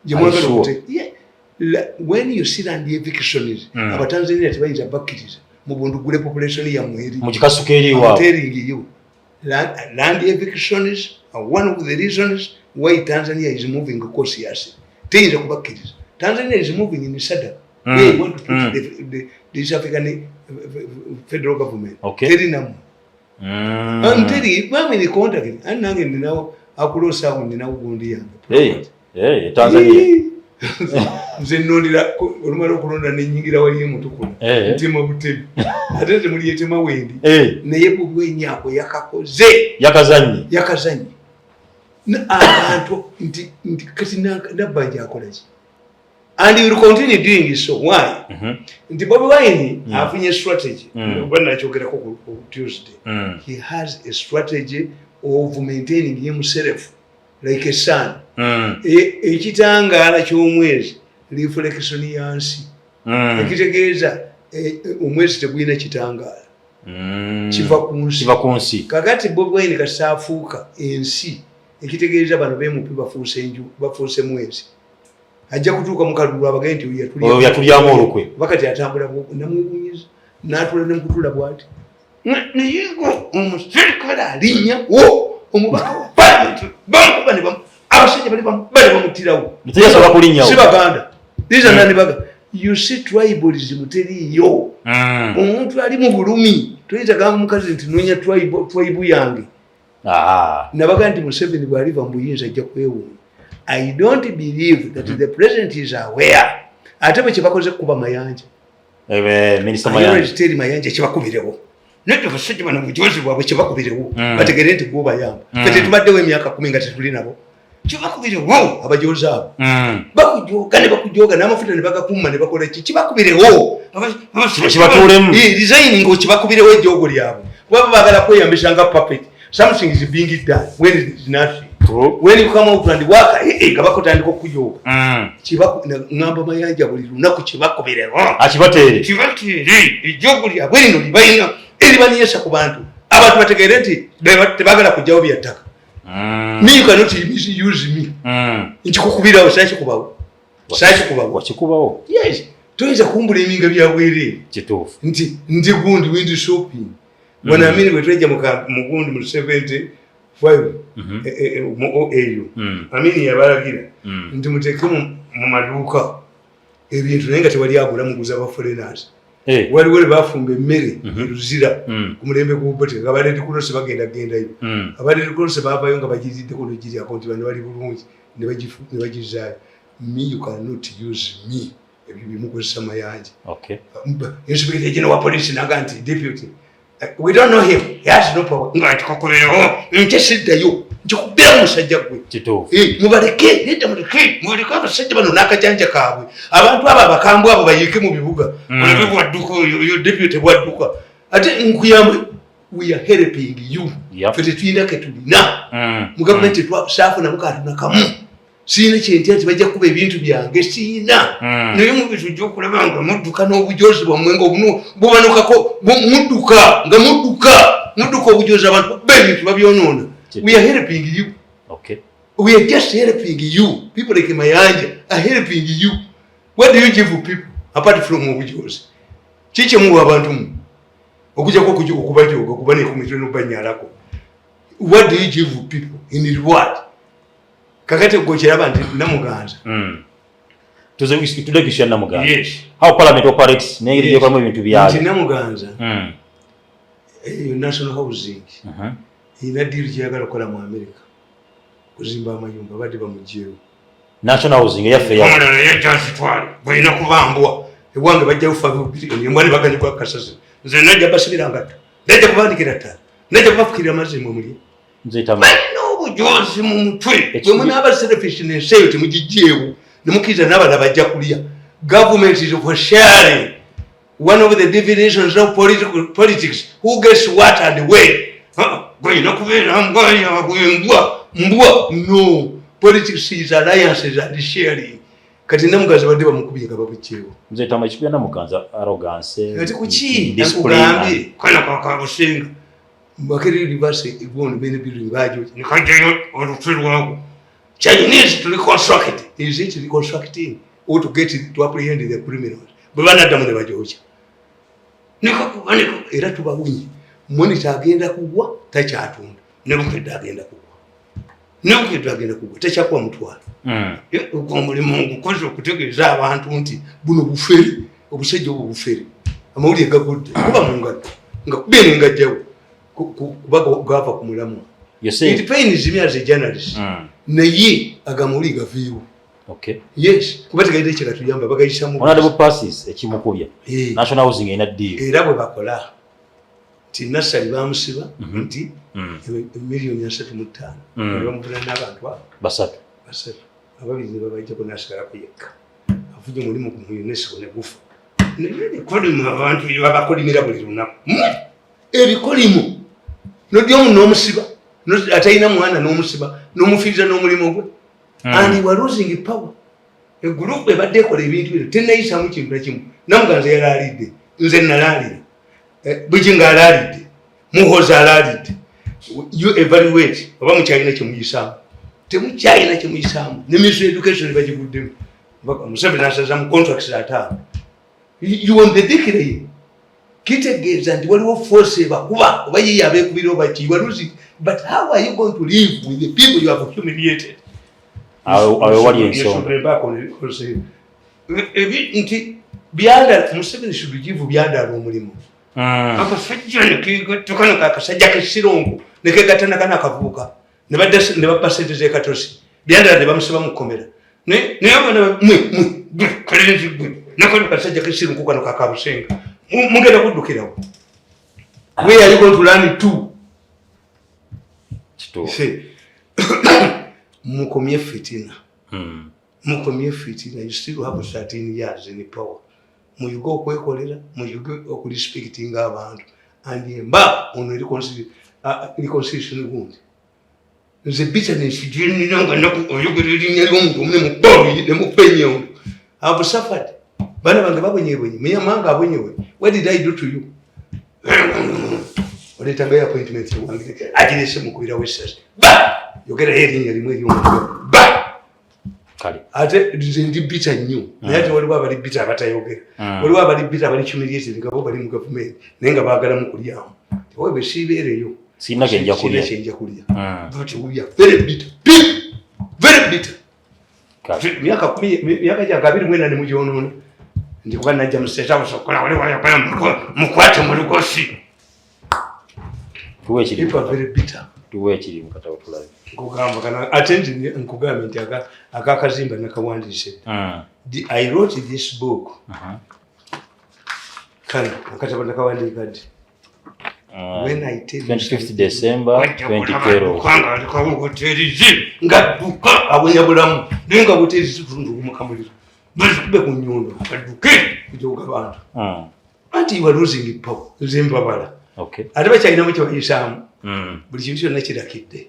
Gye mwagala Are you sure? Yeah. When you see land evictions, Abatanzania tebayinza bakkiriza mu bundugule population yammwe eri. Mu kikasuka eri I'm waabwe. telling you, land evictions are one of the reasons why Tanzania is moving cautiously. Teyinza kubakkiriza. Tanzania is moving in SADC. They want to put the East African federal government. Teri nammwe. I'm telling you, I'm in contact. Ani nange ninawo akulosa awo, ninawo gundi yange. Hey, hey, Tanzania. Nze nnondera olumala okulonda nenyingira wali emutukula. Ntema butemi. Ate temuli etema wendi. Naye bubwenyako yakakoze. Yakazannye. Yakazannye. Abantu nti kati Nabbanja akola ki? And you will continue doing so. Why? Nti Bobi Wine afunye strategy. Oba nakyogerako ku Tuesday. He has a strategy of maintaining himself like a sun. Ekitangaala ky'omwezi reflection ya nsi. Ekitegeeza omwezi tegulina kitangaala. Kiva ku nsi. Kiva ku nsi. Kakati Bobi Wine kasaafuuka ensi, ekitegeeza bano bemupi bafuuse enju, bafuuse mwezi. Ajja kutuuka mu kalulu abagende nti oyo Oyo yatulyamu olukwe. Wakati atambula namwewuunyiza n'atula nemukutula bw'ati, naye omuserikale alinnya wo omubaka wa parliament bamukuba ne abasajja bali bali bamuttirawo. Teyasobola kulinnyawo. Si Baganda. These are non-Baganda. You see, tribalism teriiyo. Omuntu ali mu bulumi toyinza gamba mukazi nti noonya tribe yange. Nabaga nti Museveni bw'aliva mu buyinza ajja kwewuunya. I don't believe that the president is aware. Ate bwe kyebakoze kuba Mayanja. Minisita Mayanja. Always tell Mayanja kyebakubirewo. Nedda, basajja bano bujozi bwabwe kyebakubirewo. Bategere nti gwobayamba. Ffe tetubaddewo emyaka 10 nga tetuli nabo. Kyebakubirewo abajozi abo. Bakujoga ne bakujoga n'amafuta ne bagakumma ne bakola ki? Kibakubirewo. Kibatuulemu. Resigning okibakubirewo ejjoogo lyabwe. Kuba baagala kweyambisa nga puppet. Something is being done when it is nothing. True. When you come out and work, nga bakutandika okujoga. Ŋŋamba Mayanja buli lunaku kibakubirewo. Akibateere. Kibateere ejjoogo lyabwe lino libalina eribaniyesa ku bantu. Abantu bategeere nti tebaagala kugyawo bya ttaka. Me, you cannot use me. Nkikukubirawo, saakikubawo. Saakikubawo. Wakikubawo. Yes. Toyinza kumbula eminga bya bwereere. Kituufu. Nti ndi gundi window shopping. Bwana Amini bwe twejja mu gundi mu 75 mu OAU. Amini yabalagira nti muteeke mu maduuka ebintu naye nga tewali agula, muguza ba foreigners. Waliwo lwe bafumba emmere e Luzira ku mulembe gw'Obote nga ba Red Cross bagenda gendayo. Aba Red Cross baavayo nga bagiriddeko n'ogiryako nti bano bali bulungi ne bagizaayo. Me, you cannot use me. Ebyo bimukozesa Mayanja. Inspector General wa police naga nti deputy, we don't know him, he has no power. Nga tikakolerawo nte siddayo nkikubira musajja gwe. Mubaleke, nedda, muleke, mubaleke abasajja bano n'akajanja kaabwe. Abantu abo abakambwe abo bayiike mu bibuga. Olabe bwadduka oyo deputy, bwadduka. Ate nkuyambe, we are helping you. Ffe tetulina ke tulina mu gavumenti, saafunamu kantu nakamu. Siina kyentya nti bajja kuba ebintu byange, siina. Naye mubitujja okulaba nga mudduka n'obujozi bwammwe nga obuno bubanukako, mudduka nga mudduka mudduka obujozi, abantu ba ebintu babyonoona. We are helping you. We are just helping you. People like Mayanja are helping you. What do you give people apart from obujozi? Kiki muwa abantu mu okujjako okubajoga, okuba nekumitwe nobanyalako? What do you give people in reward? Kakati gwe kiraba nti Namuganza Tudde ku issue ya Namuganza. How parliament operates n'engeri gyekolamu ebintu byayo. Nti Namuganza, eyo National Housing erina deal gyeyagala okukola mu America kuzimba amayumba, badde bamugyewo. National Housing eyaffe. Omulala yajazitwale balina kubambwa ewange bajjawo 5 billion, embwa ne baganyigwa kasasi. Nze najja basibira ngatto, najja kubandikira ttala, najja kubafukirira amazzi mwe mulye. Balina obujozi mu mutwe. Bwe munaaba selfishness eyo temugijjeewo nemukkiriza n'abalala bajja kulya. Government is for sharing. One of the definitions of politics, who gets what and when. Gwolina kubeera mbwa yabwe, mbwa mbwa. No, politics is alliances and sharing. Kati Namuganza badde bamukubye nga babukyewo. Nze tama ekikubya Namuganza arrogance. Kati kuki nkugambye kana kakabusinga Makerere University egondo mene building bajo nikajjayo olutwe lwako. Chinese to reconstruct it. Is it reconstructing or to get it, to apprehend the criminals? Bwe banaddamu ne bajokya era tubawunye. Monitor agenda kugwa, takyatunda. Nebukedde agenda kugwa, Nebukedde agenda kugwa, takyakuwa mutwalo. Ogwo omulimu ngukoze okutegeeza abantu nti buno bufere, obusajja obwo bufere. Amawulire gagudde kuba mu ngalo nga kubye ngajjawo kuba gava ku mulamwa. It pains me as a journalist, naye agamawulire gaviiwo. Yes, kuba tegalina ekyegatuyamba, bagayisamu. Honorable Persis ekimukubya, National Housing erina deal. Era bwe bakola nti Nassali bamusiba nti 35 miliyoni ne bamuvuna n'abantu abo basatu. Basatu, ababiri ne babajjako nasigalako yekka. Afunye omulimu mu UNESCO ne gufa. Naye ebikolimo abantu bye babakolimira buli lunaku, ebikolimo nodya omu n'omusiba, atalina mwana n'omusiba n'omufiiriza n'omulimu gwe. And you are losing power. Egurupu ebadde ekola ebintu bino tenayisamu kintu nakimu. Namuganza yalaalidde, nze nalaalira, Bugingo alaalidde, Muhozi alaalidde. You evaluate oba mukyalina kyemuyisaamu, temukyalina kyemuyisaamu. Ne Ministry Education bagiguddemu, Museveni asaza mu contracts 50. You on the decline. Kitegeeza nti waliwo force ebakuba oba ye yabeekubira oba ki. You are losing, but how are you going to live with the people you have humiliated? Awo wali ensonga. Nti byandala, Museveni should give Byandala omulimu. Akasajja nekegatta, akasajja kesirongo nekegatta nakano akavubuka ne babba sente zekatosi. Byandala ne bamusiba mu kkomera. Naye abaana mwe mwe kalenzi gwe nakano kasajja kesirongo kano kakabusenga mugenda kuddukirawo. Where are you going to learn to? Mukomye fitina. Mukomye fitina. You still have 13 years in power. Muyige okwekolera, muyige okurespectinga abantu. And emba ono reconciliation gundi, nze bitterness gyenina nga naku oyogera erinnya ly'omuntu omu nemukuba ennyondo. Have suffered. Baana bange babonyebonye, muyamanga abonyebonye. What did I do to you? Oleetangayo appointment ewange, agirese mukubirawo essasi ba yogerayo erinnya limu ery'omuntu ba. Kale. Ate nze ndi bitter nnyo, naye ate waliwo abali bitter abatayogera. Waliwo abali bitter abali humiliated nga bo bali mu gavumenti naye nga baagalamu kulyamu. Tewawe bwe siibeereyo. Sirina kyenja kulya. Sirina kyenja kulya. But we are very bitter people, very bitter. Kale. Myaka 10, myaka gyange 24 ne mugyonoona nti kuba najja mu State House okukola wali wayagala mukwate mu lugosi. Tuwe ekiri. People are very bitter. Tuwe ekiri mu katabo tulabe. Nkugamba kana ate nti nkugambye nti akakazimba nakawandiise dda. I wrote this book. Kano akatabo nakawandiika ddi? When I tell you 25th December 2012. Kubanga alikawo buteerizi ng'adduka awenya bulamu, naye nga buteerizi tunduumukamuliro bazikube ku nnyondo adduke kujoga bantu. Anti you are losing power. Nze mbabala. Ate bakyalinamu kyebayisaamu. Buli kintu kyonna kirakidde,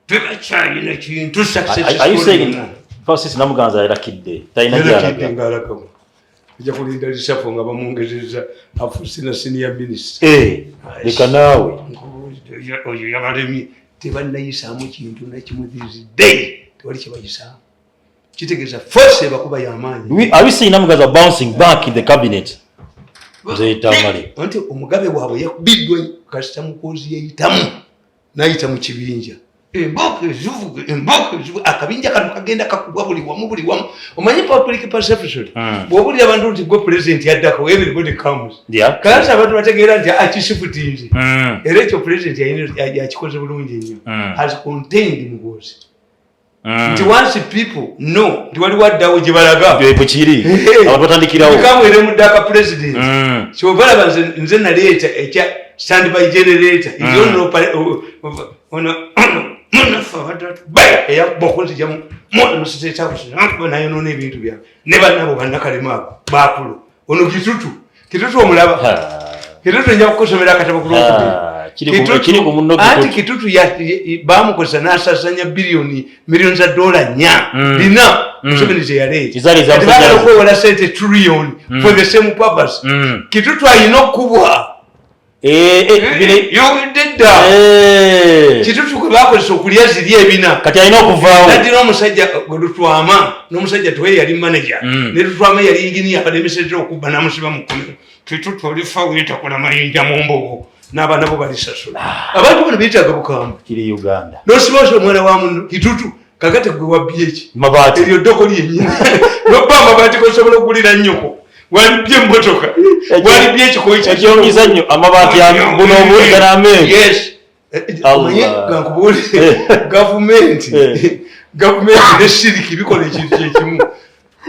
tebakyalina kintu. Are you saying Francis Namuganza yarakidde, talina gy'alaga? Ngaalakamu ojja kulinda reshuffle nga bamwongezeza afuuse na senior minister. Eh, leka naawe. Oyo yabalemye, tebannayisaamu kintu nakimu. This day tewali kyebayisaamu, kitegeeza force ebakuba yamaanyi. Are we seeing Namuganza bouncing back in the cabinet? Mzee Tamale. Anti omugabe waabwe yakubiddwa. Kasita Mukozi yayitamu nayita mu kibinja, emboka ezivuga, emboka ezivuga, akabinja kano kagenda kakubwa buli wamu, buli wamu. Omanyi public perception, bw'obulira abantu nti gwe president yaddako, everybody comes. Kakati abantu bategeera nti akisifutinze. Era ekyo president yakikoze bulungi nnyo. Has contained Mugozi. Nti once people know nti waliwo addawo gye balaga, Bwe kiri, abantu batandikirawo. Kamwere muddaka president. Kyova laba nze naleeta ekya standby generator. Ono munaffe abadde eyabokunzijamu nayonona ebintu byange ne bannabo bannakalema abo bakulo. Ono Kitutu, Kitutu omulaba? Kitutu nja kukusomera akatabo ku Lwokubiri. Kiri ku munno. Anti Kitutu. Kitutu bamukozesa n'asasanya biliyoni, miliyoni za dola 4, 4. Museveni zeyaleeta. Ezaali eza Kati baagala Museveni. okwewola sente trillion for the same purpose. Kitutu alina okubwa. Eh, eh, Yogedde dda. Kitutu kwe bakozesa okulya ziri ebina. Kati alina okuvaawo. Naddira omusajja gwe Lutwama n'omusajja tuwe yali manager. Ne Lutwama yali inginiya, abalemesezza okubba n'amusiba mu kkomero. Kitutu olifa weetakola mayinja mu mbogo n'abaana bo balisasula. Abantu bano beetaaga bukambwe. Kiri Uganda. N'osibaosa omwana wa munno Kitutu, kakati gwe wabbye eki? Mabaati. Eryo ddoko lyennyini nobba amabaati gosobola okugulira nnyoko, walibye emmotoka, walibye ekikoyi. Ekyongiza nnyo amabaati buno obuligana ameeru. Yes. Allah. Omanye gankubuulire, gavumenti, gavumenti ne siriki bikola ekintu kyekimu.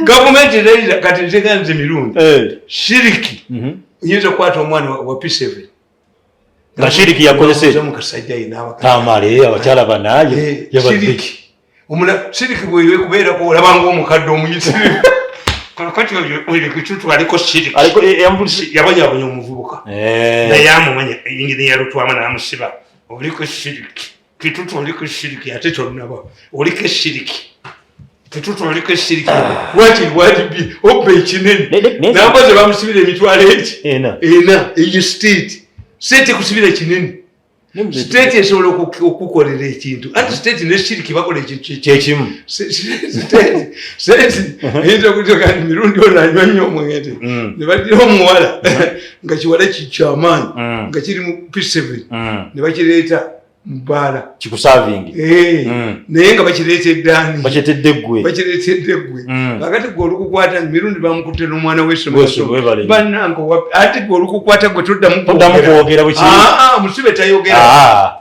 Gavumenti kati nze nga nze Mirundi, siriki oyinza okukwata omwana wa P7. Nga shiriki yakozesa mu kasajja yina. Tamale abakyala banaye yabadde. Siriki omula siriki bwewe kubeerako olabanga omukadde omuyitirivu. Kakati oyo Kitutu aliko siriki. Aliko yabonyabonya omuvubuka. Naye amumanya inginiya Lutwama n'amusiba. Oliko siriki Kitutu, oliko siriki, ate tonnaba, oliko siriki Kitutu, oliko siriki. Wakiri walibi obba ekinene. Nambaze bamusibira emitwalo eki? Ena. Ena. Eyo state kusibira kinene. State esobola okukolera ekintu, anti state ne siriki bakola ekintu kyekimu. State eyinza okutoka nti Mirundi ono anywa nnyo omwenge. Ne baddira omuwala nga kiwala kikyamaanyi, nga kiri mu P7, ne bakireeta mu bbaala. Kikusavingi. Naye nga bakireetedde ani? Bakiretedde ggwe. Bakireetedde ggwe. Kakati gwe olukukwata, Mirundi bamukutte n'omwana W'essomero, w'essomero. webale. Bannange, ate gwe olukukwata gwe toddamu. Toddamu kwogera bwe kiri. Ah, ah, musibe tayogera.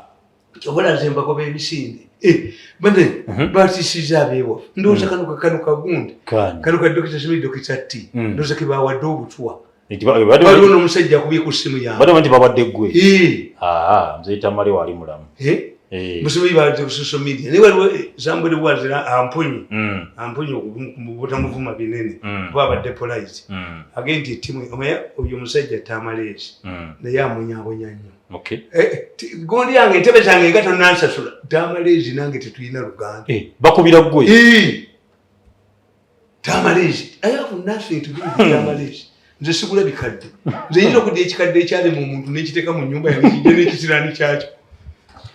Obola nze mbagoba emisinde. Bane batisiza abeewaffe, ndowooza kano kagundi. Kani? Kano ka Dokita Simi, Dokita T. Ndowooza ke bawadde obutwa. Nti waliwo n'omusajja akubye ku ssimu yange. Badde nti bawadde ggwe. Mzee Tamale wali mulamu. Musibe badde ku social media, naye waliwo somebody was amponye. Amponye obutamuvuma binene, kuba abadde polite. Agende nti ettimu omanye oyo omusajja Tamaleezi, naye amonyabonya nnyo. Gundi yange, entebe zange nga tonansasula. Tamaleezi nange tetulina luganda. Bakubira ggwe. Tamaleezi, I have nothing to do with Tamaleezi. Nze sigula bikadde. Nze yinza okudda ekikadde ekyalema omuntu nekiteeka mu nyumba yange, kijja n'ekisiraani kyakyo.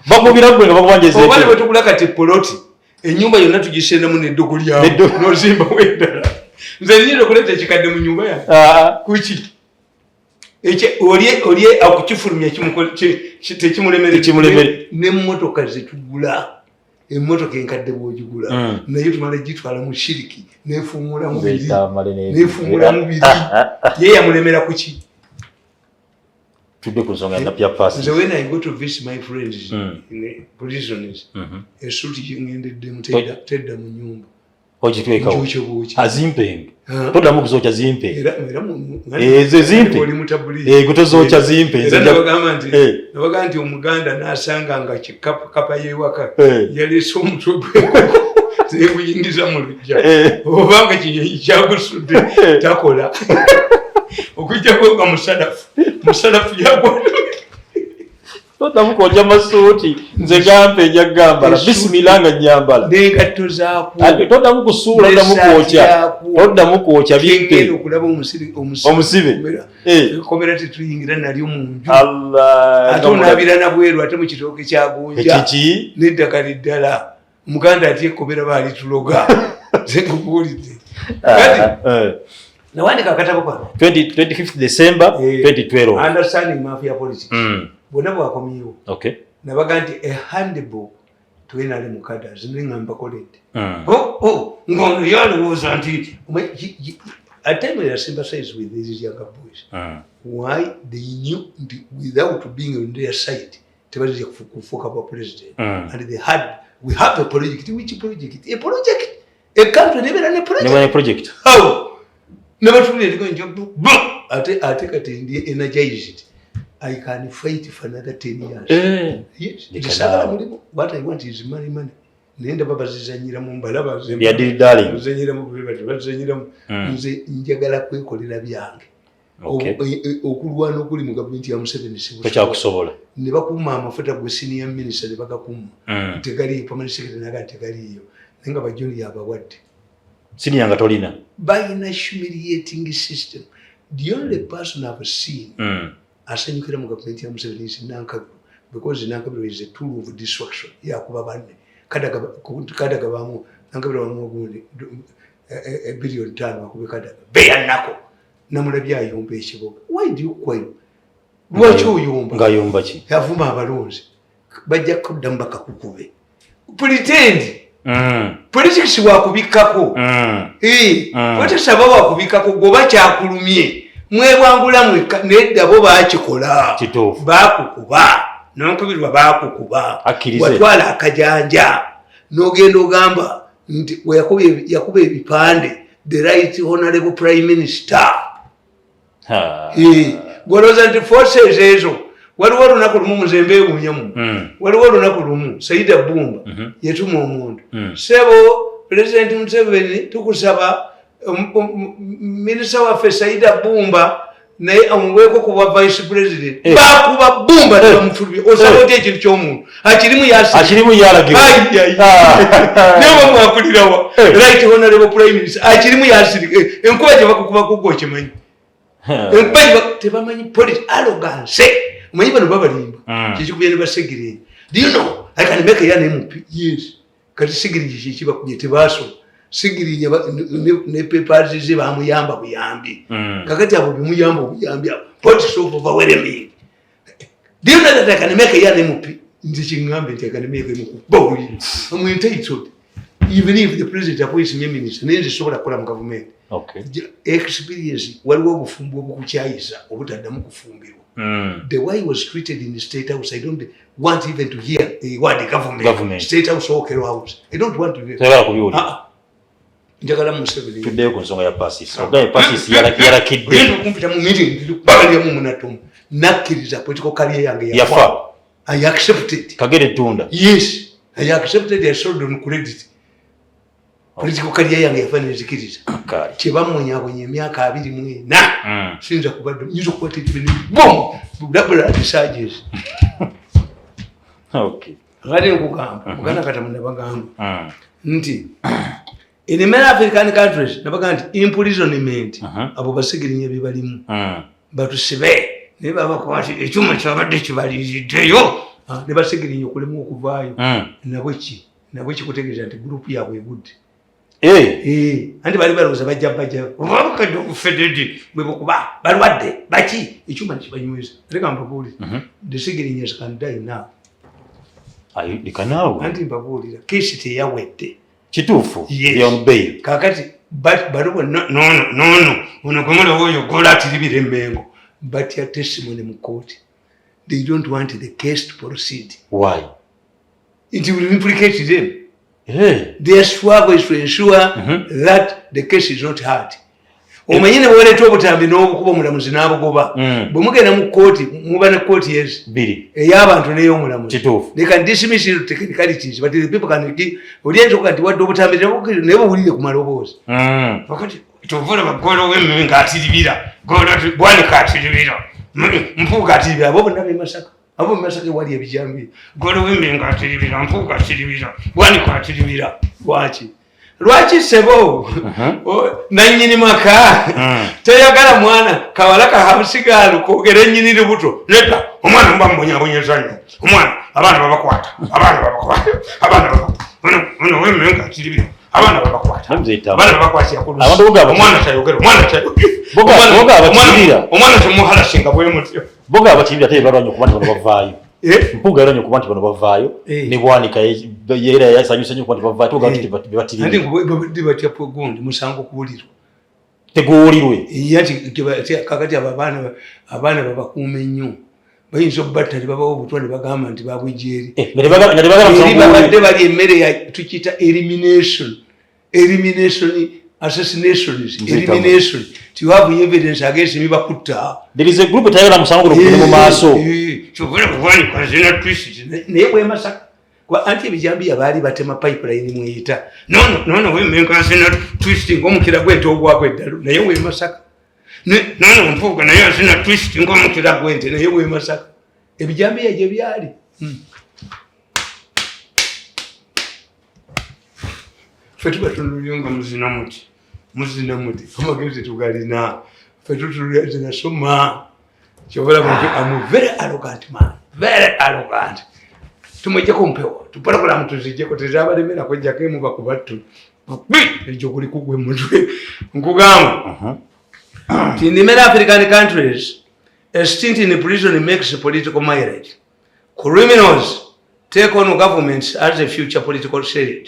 Bakubira ggwe nga bakubanja Oba ne bwe ez'entebe. tugula kati poloti, ennyumba yonna tugisendamu n'eddogo lyawo, n'ozimbawo endala. Nze nyinza okuleeta ekikadde mu nyumba yange? Kuki? Olye okukifulumya tekimulemere. Tekimulemere. N'emmotoka zetugula, emmotoka enkadde bw'ogigula, naye tumala gitwala mu shiriki nefuumulamu Mzee biri. Tamale Nefuumulamu biri. Ye yamulemera kuki? Tudde ku nsonga ya Persis. Nze when I go to visit my friends in prisons, esuti gyengendeddemu tedda mu nyumba. Ogitwekawo. Nkyokye bwokye. Azimpenge. Ha? Toddamu kuzookya zimpe. Era Ezo zimpe. Oli mutabuli. Ego tozookya zimpe. Era Nze nabagamba nti omuganda n'asanga nga kikapa y'ewaka yaleese omutwe gw'enkoko zeguyingiza mu luggya, obanga kinyonyi kyagusudde takola okuggyako nga musalafu yagwa. Toddamu kwokya masuuti, nze gampe nja gambala. Bisimila nga nyambala. N'engatto zaakwo. Ate toddamu kusuula, toddamu N'essaati kwokya. yaakwo. Toddamu kwokya bimpe. Kengenda okulaba Omusibe. Komera tetuyingira nalyo mu nju. Allah. Ate onaabira nabweru, ate mu kitooke kyagunja. Ekiki? N'eddagala eddala omuganda ati ekkomera baalituloga, nze nkubuulidde kati. Nawandika akatabo kano. 25 December 2012. Understanding Mafia Politics. Bwonna bwakomyewo. Nabaga nti a handbook to NRM cadres, neŋŋamba koledde. Oh, ng'ono yalowooza nti at time I sympathize with these younger boys. Why? They knew nti without being on their side tebajja kufuuka bwa president. And they had we have a project. Which project? A project, a country nebeera ne project. Ne project. How nebatulira nti ate kati ndi energized, I can fight for another 10 years. Yes. Leka Nsaagala naawe. mulimu. What I want is money, money. Naye ndaba bazizanyiramu, mbalaba. Bya dilly darling. Bazizanyiramu bwe bati, bazizanyiramu. Nze njagala kwekolera byange. Okulwana okuli mu gavumenti ya Museveni si Tokyakusobola. Ne bakuuma amafuta gwe senior minister ne bagakuuma. Tegaliiyo, permanent secretary naga tegaliiyo. Naye nga bajuni yabawadde. Senior nga tolina. Balina humiliating system. The only person I've seen asanyukira mu gavumenti ya Museveni is Nankabirwa, because Nankabirwa is a tool of destruction. Yakuba banne. Kadaga bamu Nankabirwa bamu gundi 5 billion akube Kadaga beyanako namulabye ayomba ekibuga. Why do you quarrel? Lwaki oyomba? Ng'ayomba ki? Avuma abalonzi, bajja kuddamu bakakukube. Pretend. Politics wakubikkako. Politics aba wakubikkako, gwoba kyakulumye mwebwangula mwekka, nedda bo bakikola. Kituufu. Bakukuba nonkubirwa, bakukuba. Akkirize. Watwala akajanja n'ogenda ogamba nti we yakuba ebipande, the right honorable prime minister. Ha. Gwolowooza nti forces ezo, waliwo olunaku lumu muzembe ewunyamu. Waliwo olunaku lumu Saida Bumba yetuma omuntu. Sebo President Museveni, tukusaba minisita waffe Saida Bumba naye amuweeko ku bwa vice president. Bakuba Bumba nebamufulumya. Osaba otya ekintu ky'omuntu akirimu yasi? Akirimu yalagirwa. Naye oba mwakulirawa? Right honorable prime minister akirimu yasirika. Enkuba gye bakukuba kugwa okimanyi? Enkuba gye tebamanyi politics, arrogance. Omanyi bano babalimba. Kikikubye ne basegirenyi. Do you know I can make a MP? Yes. Kati Sigirinyi kikibakubye tebasoma. Sigirinya ne papers ze bamuyamba buyambi. Kakati abo bimuyamba obuyambi abo, politics of overwhelming. Do you know that I can make a MP? Nze kiŋŋambe nti I can make MP bawulire. I'm entitled even if the president appoints me minister, naye nze sobola kukola mu gavumenti. Experience, waliwo obufumbo obukukyayisa obutaddamu kufumbirwa. The way he was treated in the State House, I don't want even to hear a word government. Government. State House or Okello House, I don't want to hear. Toyagala kubiwulira. Ah, ah. Njagala Museveni. Tuddeyo ku nsonga ya Pasis. Ogambye Pasis yalakidde. Ogenda okumpita mu meeting bagalyamu munatomu, nakkiriza political career yange. Yafa. I accepted. Kagere tunda. Yes, I accepted. I sold on credit. Political career yange yafa, nenzikiriza. Kale. Kyebamunyabonya emyaka 24. Siyinza kubadde, nyinza okukwata ekibene, bom, double charges. Kati nkugamba, muganda Katamu, nabagamba nti in many African countries, nabagamba nti imprisonment, abo basigirinya bye balimu. Batusibe naye babakwati ekyuma kyabadde kibaliriddeyo. Ah, ne basigirinya okulemu okuvaayo. Nabwe ki nabwe kikutegeeza nti gurupu yaabwe egudde. Eh, anti bali balowooza bajja obakadde okufededi bwe bukuba balwadde baki, ekyuma nekibanyweza. Ate ka mbabuulire, the Sigirinyas can die now. Ayo, leka naawe. Anti mbabuulira, keesi teyawedde. Kituufu. Yes. They on bail. Kakati bano bonna nono nono ono gwemulaba oyo golatiribira emmengo, batya testimony mu kooti. They don't want the case to proceed. Why? It will implicate them. Hey. Their struggle is to ensure that the case is not heard. Omanyi ne bweleeta obutambi n'obukuba, omulamuzi n'abugoba. Bwe mugenda mu kooti, muba ne kooti ezi Bbiri. ey'abantu n'ey'omulamuzi. Kituufu. They can dismiss you technicalities, but the people can give. Oli ayinza nti wadde obutambi, naye buwulire ku maloboozi. Kakati kyova olaba golo w'emmeme ng'atiribira, Bwanika atiribira, Mpuuga atiribira, abo bonna b'e Masaka, abo b'e Masaka ewali ebijambiya. Golo w'emmeme ng'atiribira, Mpuuga atiribira, Bwanika atiribira. Lwaki? Lwaki sebo? Nannyini maka teyagala mwana kawala kahabusigaalu kwogera ennyini lubuto. Nedda, omwana muba mubonyabonyeza nnyo omwana. Abaana babakwata, abaana babakwata, abaana babakwata. Ono w'emmeme ng'atiribira, abaana babakwata. Namuze etamu. Abaana babakwatira ku lusi. Abantu bogamba Omwana tayogera, omwana tayogera. Boga abatirira. Omwana temuhalasinga bwe mutyo. Boga abatirira ate balwanye okuba nti bano bavaayo. Eh? Mpuuga yalwanye okuba nti bano bavaayo. Eh. Ne Bwanika era yasanyuse nnyo okuba nti bavaayo. Tuga Eh. nti bebatirira. Anti batya gundi musango kuwulirwa. Teguwulirwe. Ye ati kakati abo abaana babakuume nnyo, bayinza okubatta ne babawa obutwa ne bagamba nti babwejjeeri. Eh, nga tebagala Eri musango babadde guwulirwe. bali emmere ya tukiyita elimination assassinations. Nze tama. Elimination ti you have evidence against me, bakutta. There is a group etayagala musango guno gugende mu maaso. Kyova Bwanika zina twist, naye bwemasaka anti ebijambiya baali batema pipeline mweyita nono nono wemenka zina twist ng'omukira gwente ogwagwa eddalu, naye wemasaka. Nono Mpuuga naye azina twist ng'omukira gwente, naye wemasaka ebijambiya gye byali. Ffe tuba tunulyo nga muzina muti, muzina muti, amagezi tugalina ffe, tutulira zinasoma. Kyobalaba nti am very arrogant man, very arrogant. Tumwejjeko mpewo, tupologolamu tuzijjeko, tezabalemera kwejjako emu bakubattu ekyo kuli kugwe mutwe. Nkugamba nti in many African countries a stint in prison makes political mileage. Criminals take on governments as a future political threat.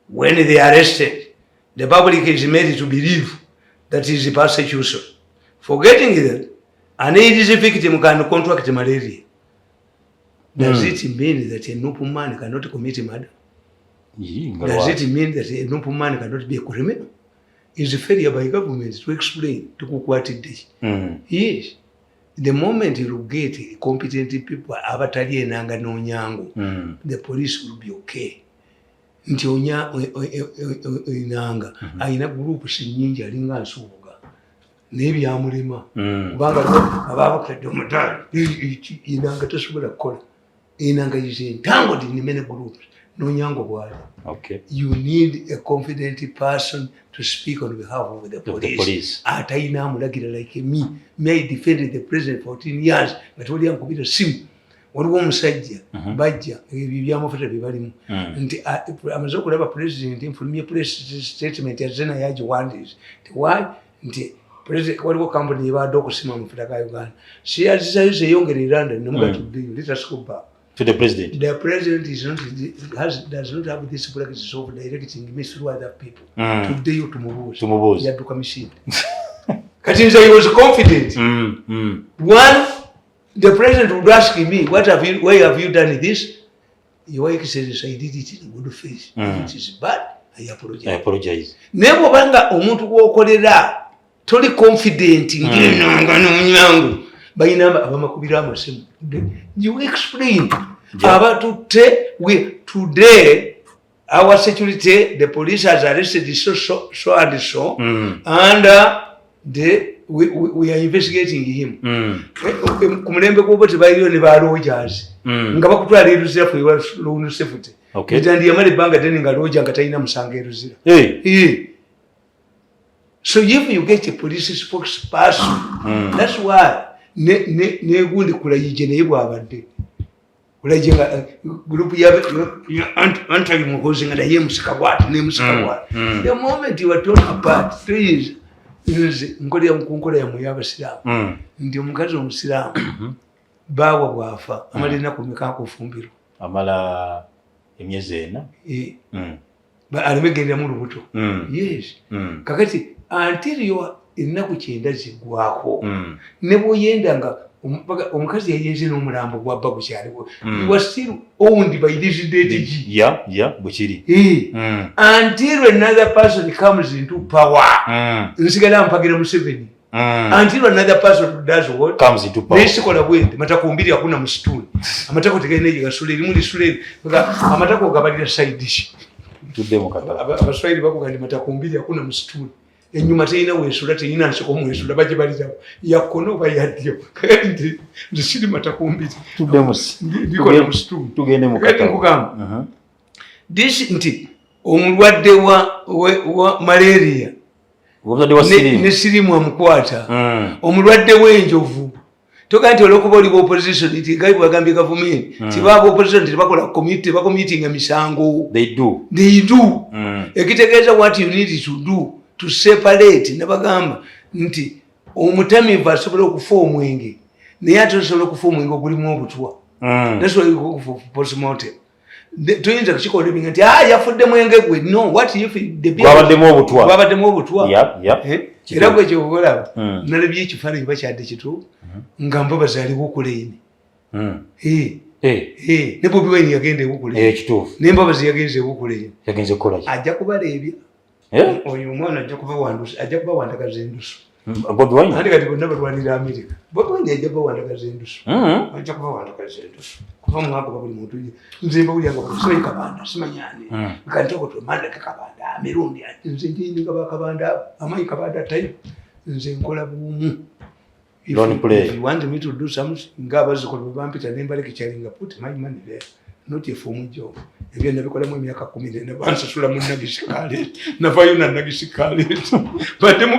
When they are arrested, the public is made to believe that is persecution, forgetting that an AIDS victim can contract malaria. Does it mean that a NUP man cannot commit murder? Yii, nga Does lwaki? it mean that a NUP man cannot be a criminal? Is a failure by government to explain tukukwatidde ki. Yes, the moment you get competent people abatali Enanga n'Onyango, the police will be okay. Nti onya Enanga ayina groups nyingi, alinga Nsubuga, naye byamulema kubanga ababukedde omudaali. Enanga tasobola kukola. Enanga is entangled in many groups, n'Onyango bwali. You need a confident person to speak on behalf of the Of the police. Police. Atalina amulagira like me. Me, I defended the president 14 years nga tewali ankubira simu. Waliwo omusajja bajja ebyo byamafuta bye balimu nti amaze okulaba president nfulumye press statement, azze naye agiwandiise tewali nti waliwo kampuni yebadde okusima amafuta ga Uganda, siyazizayo zeyongera e London nemugatuddeyo. Let us go back To the president. The president is not, has, does not have this practice of directing me through other people. Tuddeyo tumubuuze. Tumubuuze. Yadduka misinde. Kati nze he was confident. One, the president would ask me, what have you, why have you done this? Your Excellency, I did it in good faith. If it is bad, I apologize. I apologize. Naye bw'obanga omuntu gw'okolera toli confident ng'Enanga n'Onyango, balina abamakubira amasimu. You explain. Abatutte we today our security, the police has arrested so so so and so and we are investigating him. Ku mulembe gw'obo tebaliriyo ne ba lodgers nga bakutwala e Luzira for your own safety. Etandi yamala ebbanga ddene nga lodger nga talina musango e Luzira. Hey. Eh. So if you get a police spokesperson, that's why ne ne gundi Kulayije naye bwabadde Kulayije nga group ya Antony Muhozi nga naye musika bwati ne musika bwati. The moment you are torn apart, please, nze nkolera ku nkola yammwe y'abasiraamu nti omukazi omusiraamu baawa bw'afa amala ennaku meka akufumbirwa? Amala emyezi 4. Eh, aleme genderamu lubuto. Yes. Kakati until your ennaku 90 ziggwako, ne bw'oyenda nga Omukazi yayenze n'omulambo gwa bba gukyaliwo. You are still owned by this dead G. Yeah, bwekiri. Until another person comes into power. Nsigala mpagira Museveni until another person does what? Comes into power. Nesikola bwenti, matako mbiri hakuna msituni, amatako tegalina gye gasula, erimu lisula eri. Amatako ogabalira side ki? Tudde mu katabo. Abaswahili bakuga nti matako mbiri hakuna msituni. Enyuma terina wesula, terina nsiko mwesula, bagibalirawo yakkono oba yaddyo. Kakati nti nze siri matako mbiri. Tudde mu Ndikola msituni. Tugende mu Kakati katabo. nkugamba this nti omulwadde wa malaria Omulwadde wa siriimu. Ne siriimu amukwata. Omulwadde w'enjovu toga nti olwokuba oli opposition nti gali bwagambye gavumenti tibaaba opposition tebakola tebacommittinga misango. They do. They do. Ekitegeeza what you need to do to separate, nabagamba nti omutamivu asobola okufa omwenge, naye ate osobola okufa omwenge ogulimu obutwa. That's why you go for postmortem. Tuyinza kukikola ebinga nti, "Ah, yafudde mwenge gwe." No, what if the beer Gwabaddemu obutwa. Gwabaddemu obutwa. Yeah. Eh? Era gwe kyobalaba, nalabye ekifaananyi bakyadde kituufu nga Mbabazi aliwo okuleini. Ne Bobi Wine yagenda ewukuleini. Kituufu. Ne Mbabazi yagenze ewukuleini. Yagenze kukola ki? Ajja kubaleebya. Eh? Oyo omwana ajja kubawandusa, ajja kubawandagaza endusu. Bobi Wine. Ate kati bonna balwanira Amerika. Bobi Wine ajja kubawandagaza endusu. Ajja kubawandagaza endusu kuva mwagoba buli muntu. Nze mbawulira nga simanyi Kabanda, simanyi ani. Kantokotwemandake Kabanda emirundi, nze njininga bakabanda amanyi Kabanda tayo. Nze nkola bumu. Don't play. If you want me to do something, ng'abazzukulu bwe bampita ne mbaleka kyalinga, put my money there, not a form job. Ebyo nabikolamu emyaka 14, bansasula mu Nagisi College. Navayo na Nagisi College, baddemu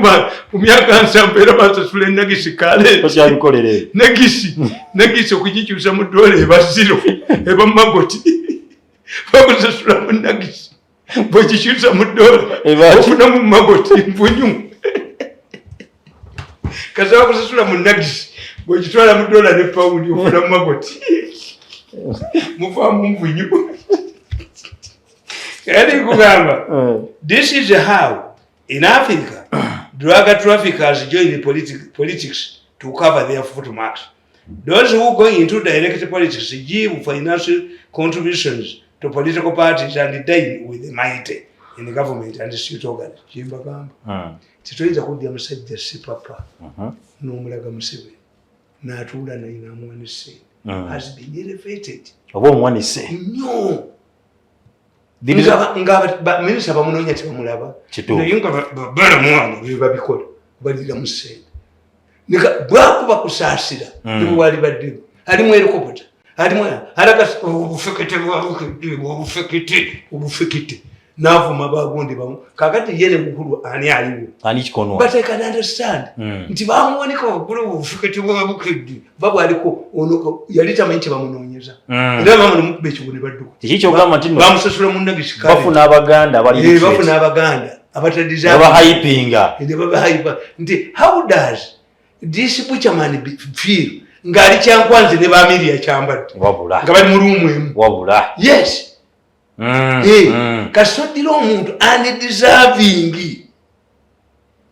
mu myaka 70 era bansasula enagisi College. Tokyabikolera ebyo. Nagisi okugikyusa mu dola eba zero, eba magoti. Bakusasula mu nagisi, bwekikyusa mu dola ofuna mu magoti, nvunyu. Kasaba kusasula mu nagisi, bwekitwala mu dola ne pawundi ofuna mu magoti, muvaamu nvunyu. Kati nkugamba, this is how in Africa drug traffickers join politics to cover their footmarks. Those who go into direct politics give financial contributions to political parties and dine with the mighty in the government and state organs. Kimbagamba, titoyinza kuddya musajja sipapa n'omulaga Museveni n'atuula naye n'amuwa ne ssente. Has been elevated. Oba omuwanise. Nnyo. Nga minisita bamunoonya tebamulaba. Kituufu. Naye nga balamu wano bebabikola balira mu ssente. Bwakuba kusaasira, ne bwali baddemu alimu helicopter, alimu alaga obufekete bwabukedde, obufekete, obufekete, n'avuma bagundi bamu. Kakati ye ne mukulu ani aliwo? Ani kikonwa? But I can understand nti bamuwanika waggulu obufekete bwabukedde babwaliko ono yali tamanyi kyebamunoonyeza. Era bamunomukuba ekigo ne badduka. Kiki kyogamba nti no Bamusasula mu nagisi. Bafuna abaganda abali literate. Bafuna abaganda abatadiza. Babahypinga. Ne babahypa nti how does this butcherman feel ng'ali Kyankwanzi ne bamiria Kyambadde Wabula. nga bali mu room emu? Wabula. Yes. Kasodira omuntu undeserving.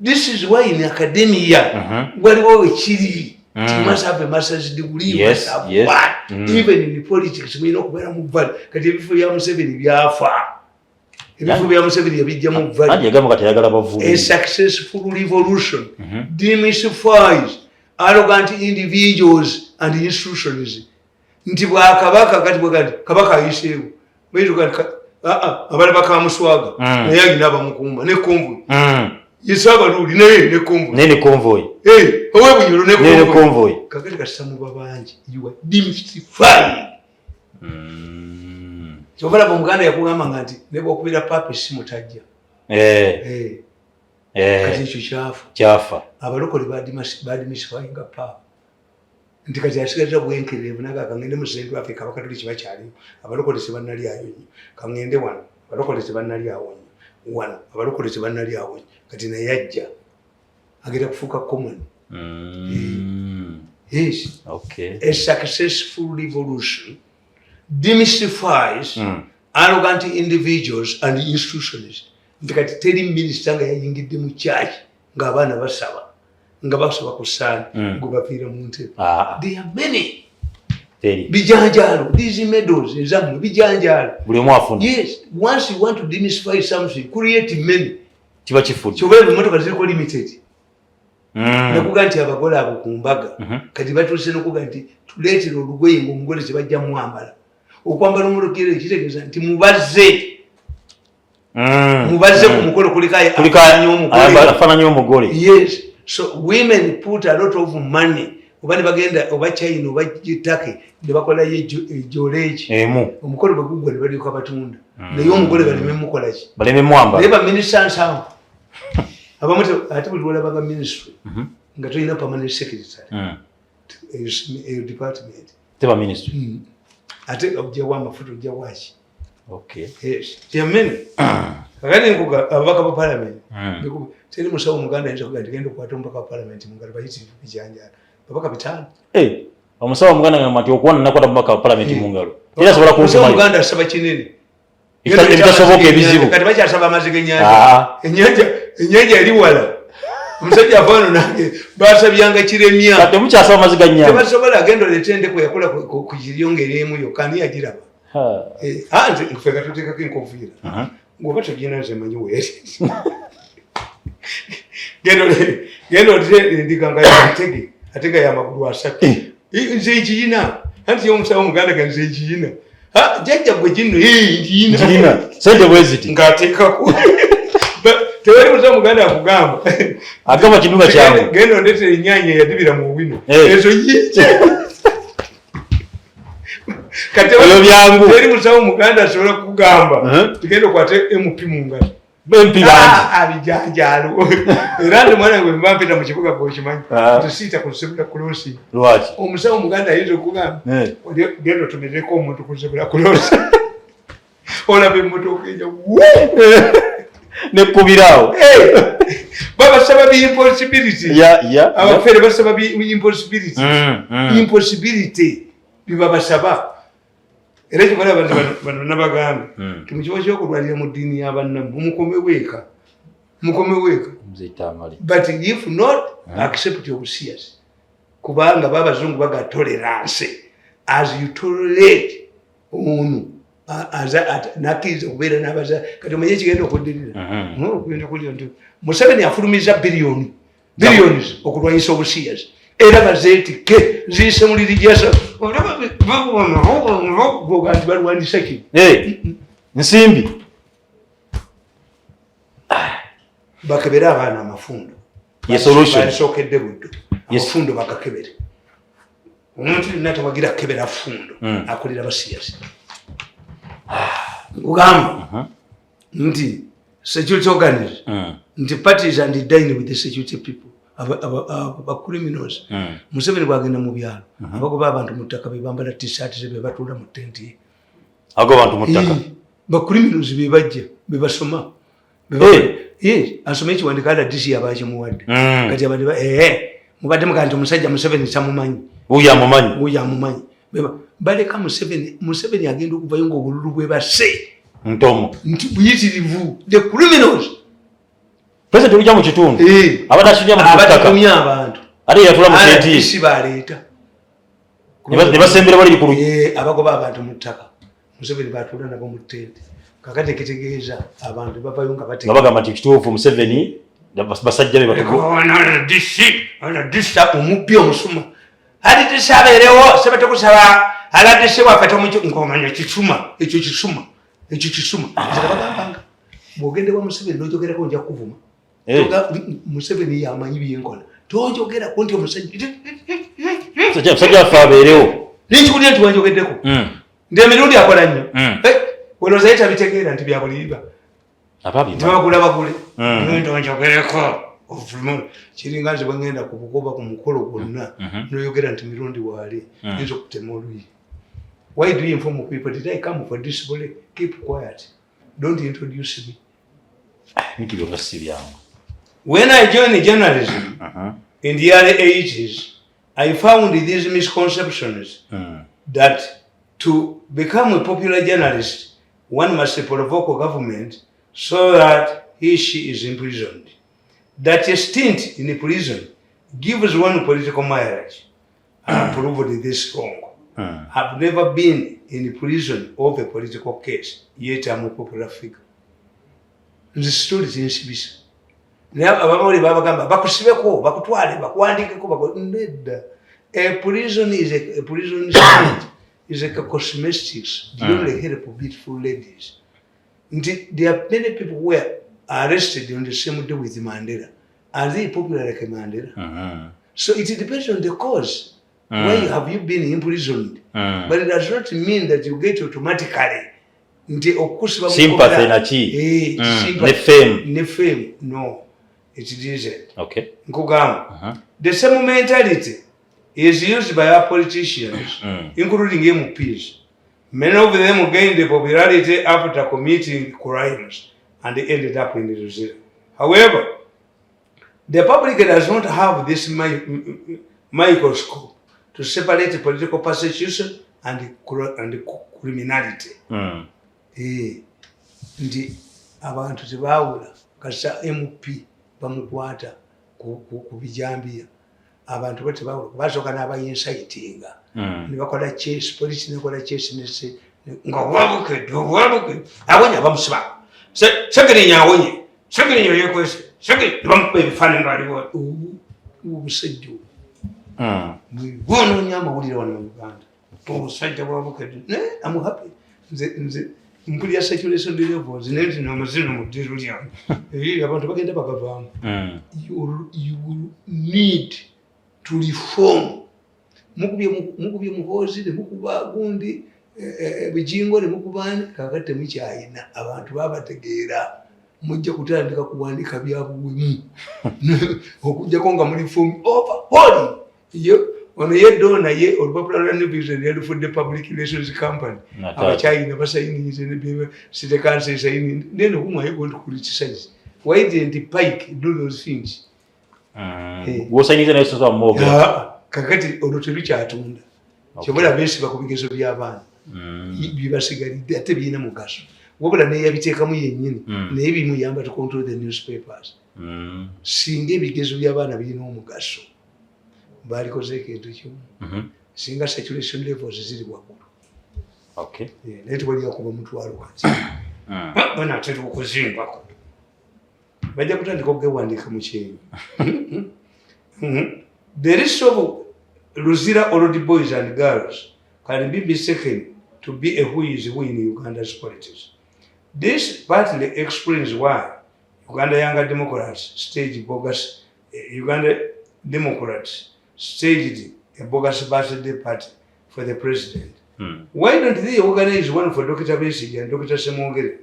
This is why in academia waliwo wekiri. You must have a master's degree, you must have what. Even in politics mulina okubeera mu value. Kati ebifo bya Museveni byafa, ebifo bya Museveni yabijjamu Anti value. yagamba kati ayagala bavubi. A successful revolution demystifies arrogant individuals and institutions. Nti bwakabaka kati bwekati kabaka ayiseewo abalaba kamuswaga, naye alina abamukuuma ne convoy. Yesaabaluuli naye ne convoy. Naye ne convoy. Owebunyolo ne Naye ne convoy. convoy. Kakati kasita muba bangi, you are demystifying. Kyobalaba omuganda yakugamba nti ne bwokubira paapa essimu tajja. Kati ekyo kyafa. Kyafa. Abalokole bademystifyinga paapa nti kati asigaza bwenkerevu naga kangende mu Central Africa, abakatoliki bakyaliyo, abalokole tebannalyayo nnyo, kangende wano, abalokole tebannalyawo nnyo wano, abalokole tebannalyawo nnyo. Kati naye ajja agenda kufuuka common. Yes. A successful revolution demystifies arrogant individuals and institutions. Nti kati teri minisita nga yayingidde mu kyaki ng'abaana basaba. Nga basaba ku ssaani, gwe baviira mu ntebe. Ah, There are many. Teri. Bijanjaalo, these medals ezammwe bijanjaalo. Buli omu afuna. Yes, once you want to demystify something, create many. Kiba kifudde. Kyoba emotoka ziriko limited. Nakuga nti abagole abo ku mbaga, kati batuuse nokuga nti tuleetera olugoye nga omugole tebajja mwambala. Okwambala omulokere kitegeeza nti mubazze, mubazze ku mukolo, kuliko Kuliko afaananya omugole. Afaananya omugole. Yes, so women put a lot of money, oba ne bagenda oba China oba Turkey ne bakolayo ejoleeki. Emu. Omukolo bwe guggwa ne balyoka batunda, naye omugole baleme mukolaki? Baleme mwambala. Naye baminisita nsanvu abamu ate buli lwolabaga ministry nga tolina permanent secretary, eyo department Teba ministry. Ate ojjawo amafuta, ojja waki? Okay. Yes, yamene kakati nkuga ababaka ba parliament, teri musawo muganda ayinza kuga nti genda okwata omubaka wa parliament mungalo, bayitirivu bijanjala, babaka 5. Eh, omusawo omuganda ngamba nti okuwona nakwata mubaka wa parliament mu ngalo, era asobola Omusawo kuntumayo. Muganda asaba kinene. Ebitasoboka, ebizibu. Kati bakyasaba amazzi g'ennyanja. Ah. Ennyanja eri wala, omusajja avaano nange basabyanga kiremya. Kati temukyasaba amazzi ga nnyanja. Tebasobola. Genda oleete endeku yakola ku kiryo ng'eriemu yokka, ani yagiraba? Ha. Eh, ah, nze ffe nga tuteekako enkofiira, ng'oba togina nze manyi weeri. Genda oleete endiga nga yatege ate nga yamagulu 3. Nze nkiyina, anti ye omusawo muganda ga nze nkiyina. Ah, jjajja gwe gino, eh, nkiyina. Nkirina sente bwe ziti. Ng'ateekako. Tewali musawo muganda akugamba. Agamba kintu nga kyangu. Genda ondeetere ennyaanya eyadibira mu wino. Eh. Ezo yingi. Kati Ebyo byangu. Teri musawo muganda asobola kugamba tugenda okwate MP mu ngalo. MP bangi. Ah, abijanjaalo. Era nze mwana gwe mba mpita mu kibuga, gweokimanyi, Ah. nti siita ku zebra crossing. Lwaki? Omusawo muganda ayinza okugamba, "Genda otomereko omuntu ku zebra crossing," olaba emmotoka eja. Nekkubiraawo. Babasaba bi impossibility. Ya. Abafere basaba bi impossibility. Impossibility bibabasaba. Era kikola abantu bano nabagambe ti mu kifo kyokulwanira mu ddiini y'abannamu, mumukomewo eka, mukomewo eka. Mzee Tamale. But if not, accept obusiyazi, kubanga babazungu baga tolerance. As you tolerate ono nakkiriza okubeera n'abaza, kati omanye ekigenda okuddirira. Okugenda okuddira nti Museveni afulumiza biliyoni billions okulwanyisa obusiyazi, era bazeetikke ziyise mu religious nti balwanyisa kino. Eh, nsimbi. Bakebere abaana amafundo. Ye solution. Basookedde Buddo. Yes. Amafundo bagakebere. Omuntu yenna tawagira kebera fundo, akolera basiyazi. Nkugamba nti security organs, nti parties and dine with the security people, aba criminals. Museveni bwagenda mu byalo, abagoba abantu mu ttaka bebambala T-shirt ze, bebatuula mu tenti ye. Ago bantu mu ttaka. Ba criminals bebajja bebasoma. Yes, asome ekiwandiiko RDC abakimuwadde. Kati abantu mubadde mugaa nti omusajja Museveni tamumanyi. Wuyo amumanyi. Wuyo amumanyi. Baleka Museveni. Museveni agenda okuvayo ngaobululu bwe basse Ntomo. nti buyitirivu, the criminals. President olujja mu kitundu, abadde akinja mu ttaka. Abatigomya abantu. Ate yatula mu tenti ye. RDC baleeta. Ne basembera bali ku Abagoba abantu mu ttaka, Museveni batuula nabo mu tenti. Kakati ekitegeeza abantu bavayo nga Nga bagamba nti kituufu, Museveni basajja be batugo. RDC omubbi omusuma, RDC abeerewo sebe, tukusaba RDC waffe nkomanya kisuma ekyo, kisuma ekyo, kisuma. Nze nabagambanga, bw'ogende wa Museveni nojogerako nja kuvuma. Museveni yamanyi byenkola, tojogerako nti omusajja Musajja waffe abeerewo. Nenkikulira nti wanjogeddeko nti emirundi akola nnyo. Eh, olowooza ye tabitegeera nti byabulimba? Ababi. Nti babagula bagule. Ngenda njogereko kiringa nze bwengenda ku bukoba ku mukolo gwonna, noyogera nti Mirundi waali, yinza okutema oluyi. Why do you inform people? Did I come for this bole? Keep quiet, don't introduce me. Ebintu byonna si byangu. When I joined journalism in the early 80s, I found these misconceptions that to become a popular journalist, one must provoke a government so that he, she is imprisoned. That a stint in prison Gives one political mileage. I proved this wrong. I've never been in prison of a political case, yet I'm a popular figure. Nze story zinsibisa. Naye abamawulire babagamba bakusibeko, bakutwale, bakuwandikeko, nedda. A prison is a prison state is like a cosmetics. They only help beautiful ladies. Nti there are many people who were arrested on the same day with Mandela. Are they popular like Mandela? So it depends on the cause. Why have you been imprisoned? But it does not mean that you get automatically nti okukusiba mu Sympathy kkomera- naki? Eh, sympathy. Ne fame. Ne fame, no, it isn't. Nkugamba, the same mentality is used by our politicians, including MPs. Many of them gained the popularity after committing crimes and they ended up in Luzira. However, the public does not have this microscope to separate political persecution and criminality. Eh, nti abantu tebaawula kasita MP bamukwata ku bijambiya, abantu bo tebawula, basooka n'abayincitinga ne bakola chase, polisi nekola chase nese nga wabukedde, wabukedde, awonye, abamusiba. Segirinya awonye, Segirinya yekwese, Segirinya, ne bamukuba ebifaananyi ngaaliwo obusajja obwo. Bwonoonya amawulire wano mu Uganda, obusajja bwabukedde. Naye am happy, nze mpulira saturation levels, naye nti amazina mu ddiiro lyange. Eh, abantu bagenda bagavaamu. You will need to reform. Mukubye Muhoozi, ne mukuba gundi, Bujingo, ne mukubani, kakati temukyayina abantu babategeera. Mujja kutandika kuwandika byabuwemu okujjako nga muli form overhauling. Yo ono yeddo, naye olupapula lwa New Vision yalufudde public relations company. Nataka. Abachina basayinize ne city council sayini. Then whom are you going to criticize? Why didn't Pike do those things? Eh. Gw'osayiniza naye sosoba mwogera. Ah, kakati olwo terukyatunda. Kyobula beesiba ku bigezo by'abaana bibasigalidde, ate birina mugaso, wabula neyabiteekamu yennyini, naye bimuyamba to control the newspapers. Singa ebigezo by'abaana birina omugaso, balikoze ekintu kimu, singa saturation levels ziri waggulu. Eh, naye tewali akuba mutwalo kati. Banaatera okuzimbako, bajja kutandika okugewandiika mu kyenyi. The list of Luzira old boys and girls can be mistaken to be a who is who in Uganda's politics. This partly explains why Uganda Younger Democrats staged bogus Uganda Democrats staged a bogus birthday party for the president. Why don't they organize one for Dr. Besigye and Dr. Ssemwogerere?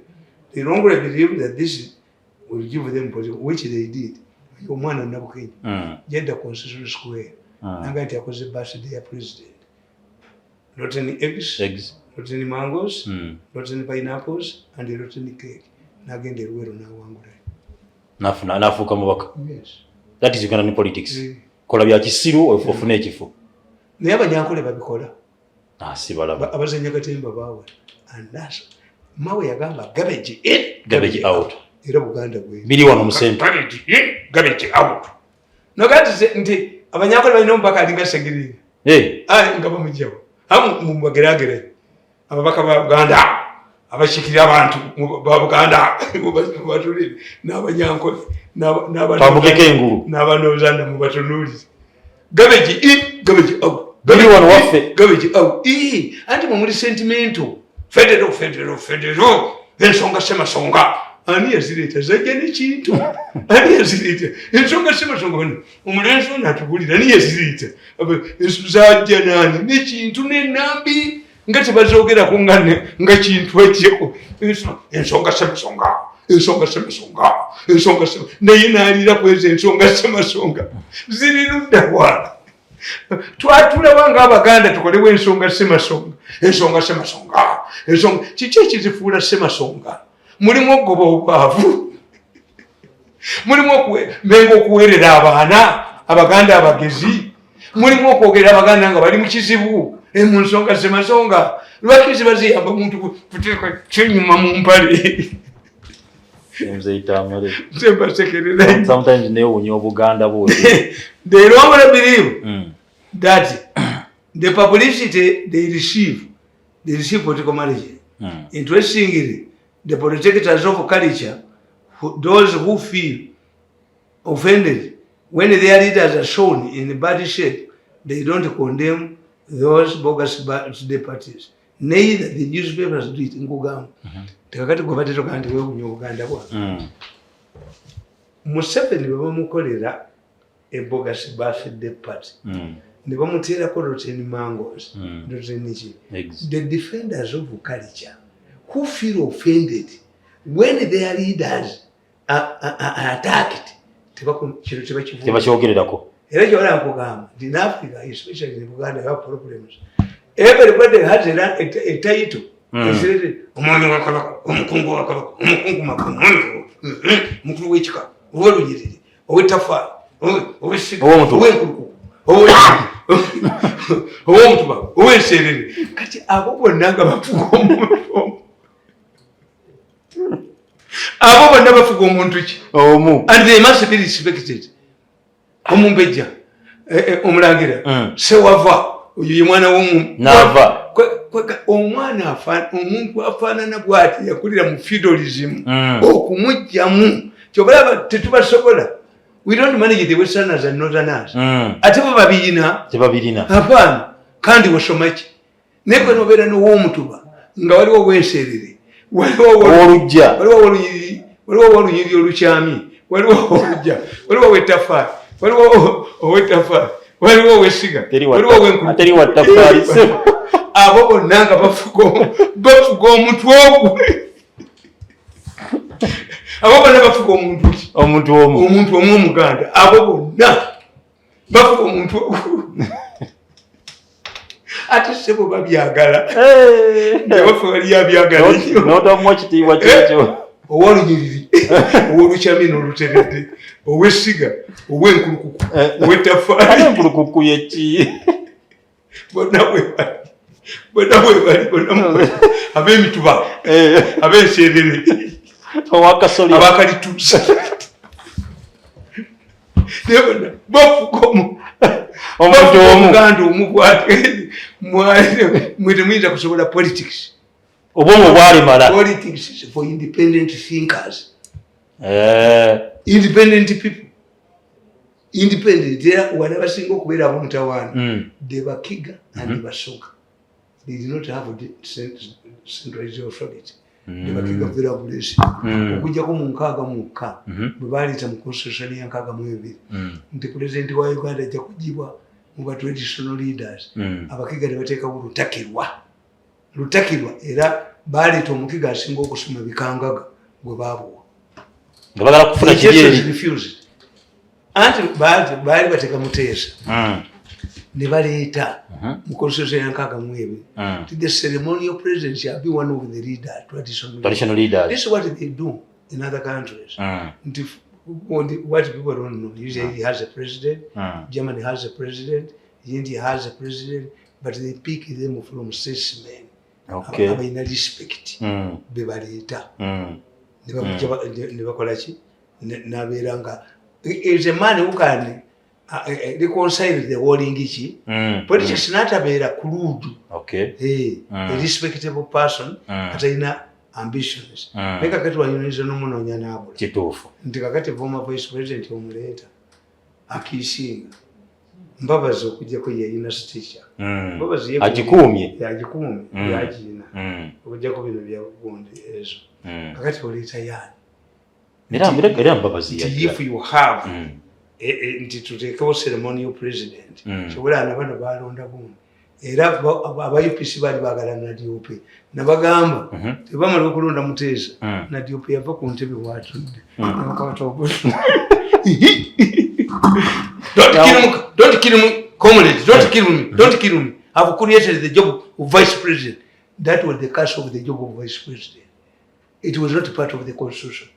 They wrongly believe that this will give them political, which they did. Omwana Nabukenya genda Constitution Square, nanga nti akoze birthday ya president. Rotten eggs, Eggs. rotten mangoes, rotten pineapples and rotten cake. Nagenda eruwero n'awangulayo. Nafuna nafuuka mubaka. Yes. That is Ugandan politics. Eh. Kola bya kisiru ofune ekifo. Naye Abanyankole babikola. Ah, sibalaba. Abazanya katemba baawala. And that's Mawe yagamba garbage in, Garbage out. Era Buganda bwe. Biri wano mu center. Garbage in, garbage out. Nogati nti Abanyankole balina omubaka alinga Segirinya. Eh, Aye, nga bamugjawo amu mubageragere ababaka ba Buganda abakiikirira abantu ba Buganda mubatulire n'Abanyankole Twambukeko engulu. n'Abanozanda mubatunuulire. Garbage in, garbage out. Biri wano waffe. Garbage out. Ii, anti mwe muli sentimental. Federal, federal, federal, ensonga semasonga. Ani yazireeta? Zajja nekintu. Ani yazireeta ensonga semasonga? Bano omulenzi ono atubulira ani yazireeta? Zajja nani nekintu nenambi nga tebazogerako nga kintu ekyeko. Ensonga semasonga, ensonga semasonga, ensonga sema, naye nalira kwezo ensonga semasonga ziri luddawa? Twatulawa ngaabaganda tukolewo ensonga semasonga, ensonga semasonga, ensonga kiki ekizifuula semasonga? Mulimu okugoba obwavu, mulimu menga okuweerera abaana abaganda abagezi, mulimu okwogera abaganda nga bali mu kizibu. Mu nsonga semasonga lwaki ziba ziyamba muntu kuteeka kyenyuma mu mpale? Mzee Tamale. Nze mbasekerera. Sometimes newuunya Obuganda bwo. They wrongly believe that the publicity they receive political management. Interestingly, the protectors of culture, those who feel offended when their leaders are shown in bad shape, they don't condemn those bogus birthday parties. Neither the newspapers do it. Nkugamba. Tekakati gwe badde togamba nti weewuunya Obuganda bwange. Museveni bwe bamukolera a bogus birthday party ne bamuteerako rotten mangoes, rotten ki, Eggs. the defenders of culture who feel offended when their leaders are attacked, kino tebakivuga. Tebakyogererako. Era kyewala nkugamba nti in Africa, especially in Buganda, you have problems. Everybody has a title. Omwami wa Kabaka, omukungu wa Kabaka, omukungu makulu, mukulu w'ekika, ow'olunyiriri, ow'ettafaali, ow'essiga, Ow'omutuba. ow'enkulukuku, ow'omutuba, ow'enseerere. Kati abo bonna nga bafuga omuntu omu, abo bonna bafuga omuntu ki? Omu. And they must be respected. Omumbejja, omulangira, sewava oyo ye mwana w'omu Naava. Omwana omuntu afaanana bw'ati yakulira mu feudalism, okumugjamu kyobalaba tetubasobola. We don't manage the westerners and northerners. Ate bo babiyina. Tebabirina. Apaana. Kandi wasoma ki? Naye gwe nobeera n'ow'omutuba nga waliwo owenserere, waliwo Ow'oluggya. waliwo ow'olunyiriri, waliwo ow'olunyiriri olukyami, waliwo ow'oluggya, waliwo ow'ettafaali, waliwo ow'ettafaali, waliwo ow'essiga, Teri waliwo ow'enkulu. Teri wa ttafaali. Abo bonna nga bafuga omuntu ogwo. Abo bonna bafuga omuntu ki? Omuntu omu. Omuntu omu Omuganda. Abo bonna bafuga omuntu ogwo. Ate sebo babyagala. Ewaffe waliyo abyagala ennyo. N'otamuwa ekitiibwa kyekyo. Ow'olunyiriri, ow'olukyami n'oluteredde, ow'essiga, ow'enkulukuku, ow'ettafaali. Ate enkulukuku yeki? Bonna bwe bali, bonna bwe bali, bonna ab'emituba, ab'enserere, Owakasolya. abakalituusa, naye bonna bafuga omu. Omuntu Bafuga omu. Omuganda omu bwati. Mwe temuyinza kusobola politics. Obwongo bwalimala. Politics is for independent thinkers, independent people, independent. Era wano abasinga okubeera ab'omutawaana, the Bakiga and the Basoga, they did not have the centralized authority. The Bakiga very aggressive, okujjako mu 66, bwe baleeta mu constitution ya 62 nti pulezidenti wa Uganda ajja kugibwa mu ba traditional leaders, Abakiga ne bateekawo Lutakirwa. Lutakirwa era baleeta Omukiga asinga okusoma, Bikangaga, gwe baabuwa. Nga bagala kufuna kiri Jesus eri. refused. Anti baali bateeka Muteesa, ne baleeta mu constitution ya 62 nti the ceremonial president shall be one of the leader, traditional leader. Traditional leaders. This is what they do in other countries. Nti what people don't know, Israel has a president, Germany has a president, India has a president, but they pick them from statesmen abalina respect, be baleeta, ne bakola ki? Nabeera nga is a man who can reconcile the warring ki, politics, n'atabeera crude. A respectable person, atalina ambitions. Naye kakati wayinza n'omunoonya n'abula. Kituufu. Nti kakati former vice president omuleeta akiisinga Mbabazi, okujjako yeyina stature. Mbabazi Agikuumye. Yagikuumye, yagiina, okujjako bino byagundi ezo. Kakati oleeta yaani? Era Mbabazi Nti yajja. if you have nti tuteekewo ceremonial president, kyobola nabano balonda gundi. Era aba UPC baali baagala Nadiope, nabagamba tebamala okulonda Muteesa, Nadiope yava ku ntebe bwatudde, nabakwata obusu. "Don't kill me, don't kill me, comrades, don't kill me, don't kill me. I've created the job of vice president." That was the curse of the job of vice president. It was not part of the constitution.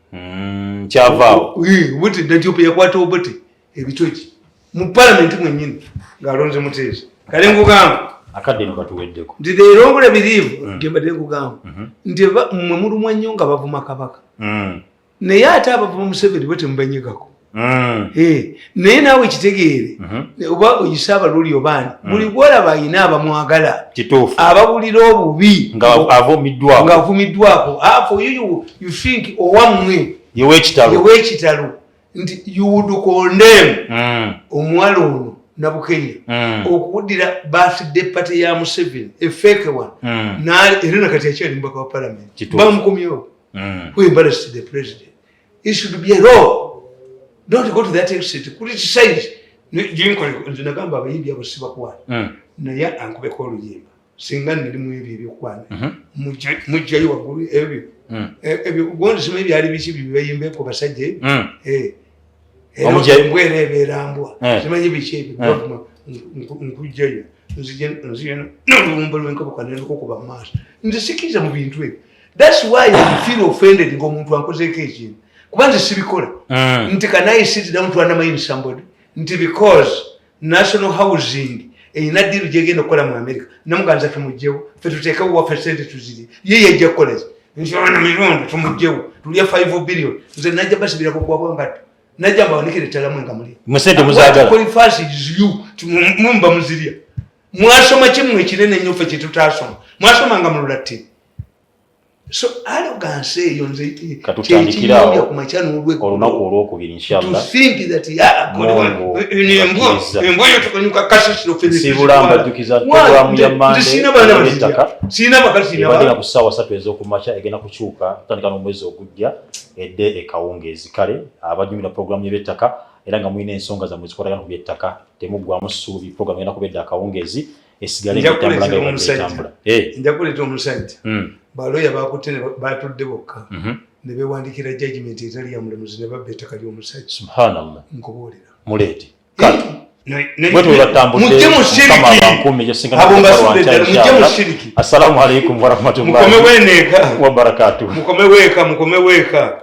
Kyavaawo. Obote, Nadiope yakwata Obote ebitoki mu palamenti mwennyini ng'alonze Muteesa. Kale nkugamba Akadde eno katuweddeko. nti they wrongly believe, gye mbadde nkugamba nti mmwe mulumwa nnyo nga bavuma Kabaka. Naye ate abava Museveni bo temubanyigako. Naye naawe kitegeere, oba oyise abaluli obaani, buli gwolaba ayina abamwagala, abawulira obubi ng'avumiddwako. Ah, for you think owammwe yewekitalo, nti you would condemn omuwala ono Nabukenya okuwudira birthday party ya Museveni, a fake one. Era nakati akyali mubaka wa parliament, bamukomyewo. Who embarrassed the president? It should be a law. Don't go to that extent, criticize. Nze nagamba abayimbi abo sibakwata, naye ankubeko oluyimba singa nalimu ebyo ebyokwana. Mujjayo waggulu ebyo, ebyo gondi simanyi byali biki byebayimbeko basajja ebyo. Embwa era ebeera mbwa. Simanyi biki ebyo, nkujjayo nzije nolulumba lwenkabuka nenkukuba mumaaso. Nze sikkiriza mu bintu ebyo. That's why I feel offended ngaomuntu ankozeeko ekintu, kuba nze sibikola. Nti can I sit down to undermine somebody nti because National Housing erina deal gyegenda okukola mu America, namuganza tumugjewo, fe tuteekewo waffe sente tuziri, ye yajja kukolaki? Nti ono mirundi tumugjewo, tulya 5 billion. Nze najja basibirako gwabwa ngatto, najja mbawanikire ettalamu nga muli mumba muzirya. Mwasoma kimmwe ekinene nnyo ffe kyetutasoma, mwasoma nga mu Lulatini. So arrogance eyo nze Katutandikirawo ku makya n'olweggulo. Olunaku olwokubiri, inshallah. To think that embwa yo tukanyuka kasasiro. Nsibula mbajjukiza programu ya Mande Sina baana ey'ettaka. Sina bakazi, sina ebadde nga baana. Ku ssaawa 3 ez'okumakya, egenda kukyuka kutandika n'omwezi ogujja edde ekawungeezi. Kale abajjumira programu y'ebyettaka era nga mulina ensonga zammwe zikwatagana ku byettaka, temuggwamu ssuubi. Programu egenda kuba edda akawungeezi, esigale Nja ng'etambula nga kuleetera ebadde omusajja. etambula. Nja kuleeta omusajja. Baloya bakutte ne batudde bokka ne bewandikira judgment etali ya mulamuzi ne babba ettaka ly'omusajja. Subhanallah. Nkubuulira. Muleete. Kale bwe tuli batambudde. Mujje mu Mukama siriki. abankuumi gyesinkana. Abo mbasudde ddala, mujje mu siriki. Assalamu alaikum warahmatullahi Mukome weneeka. wabarakatuh. Mukome weeka, mukome weeka.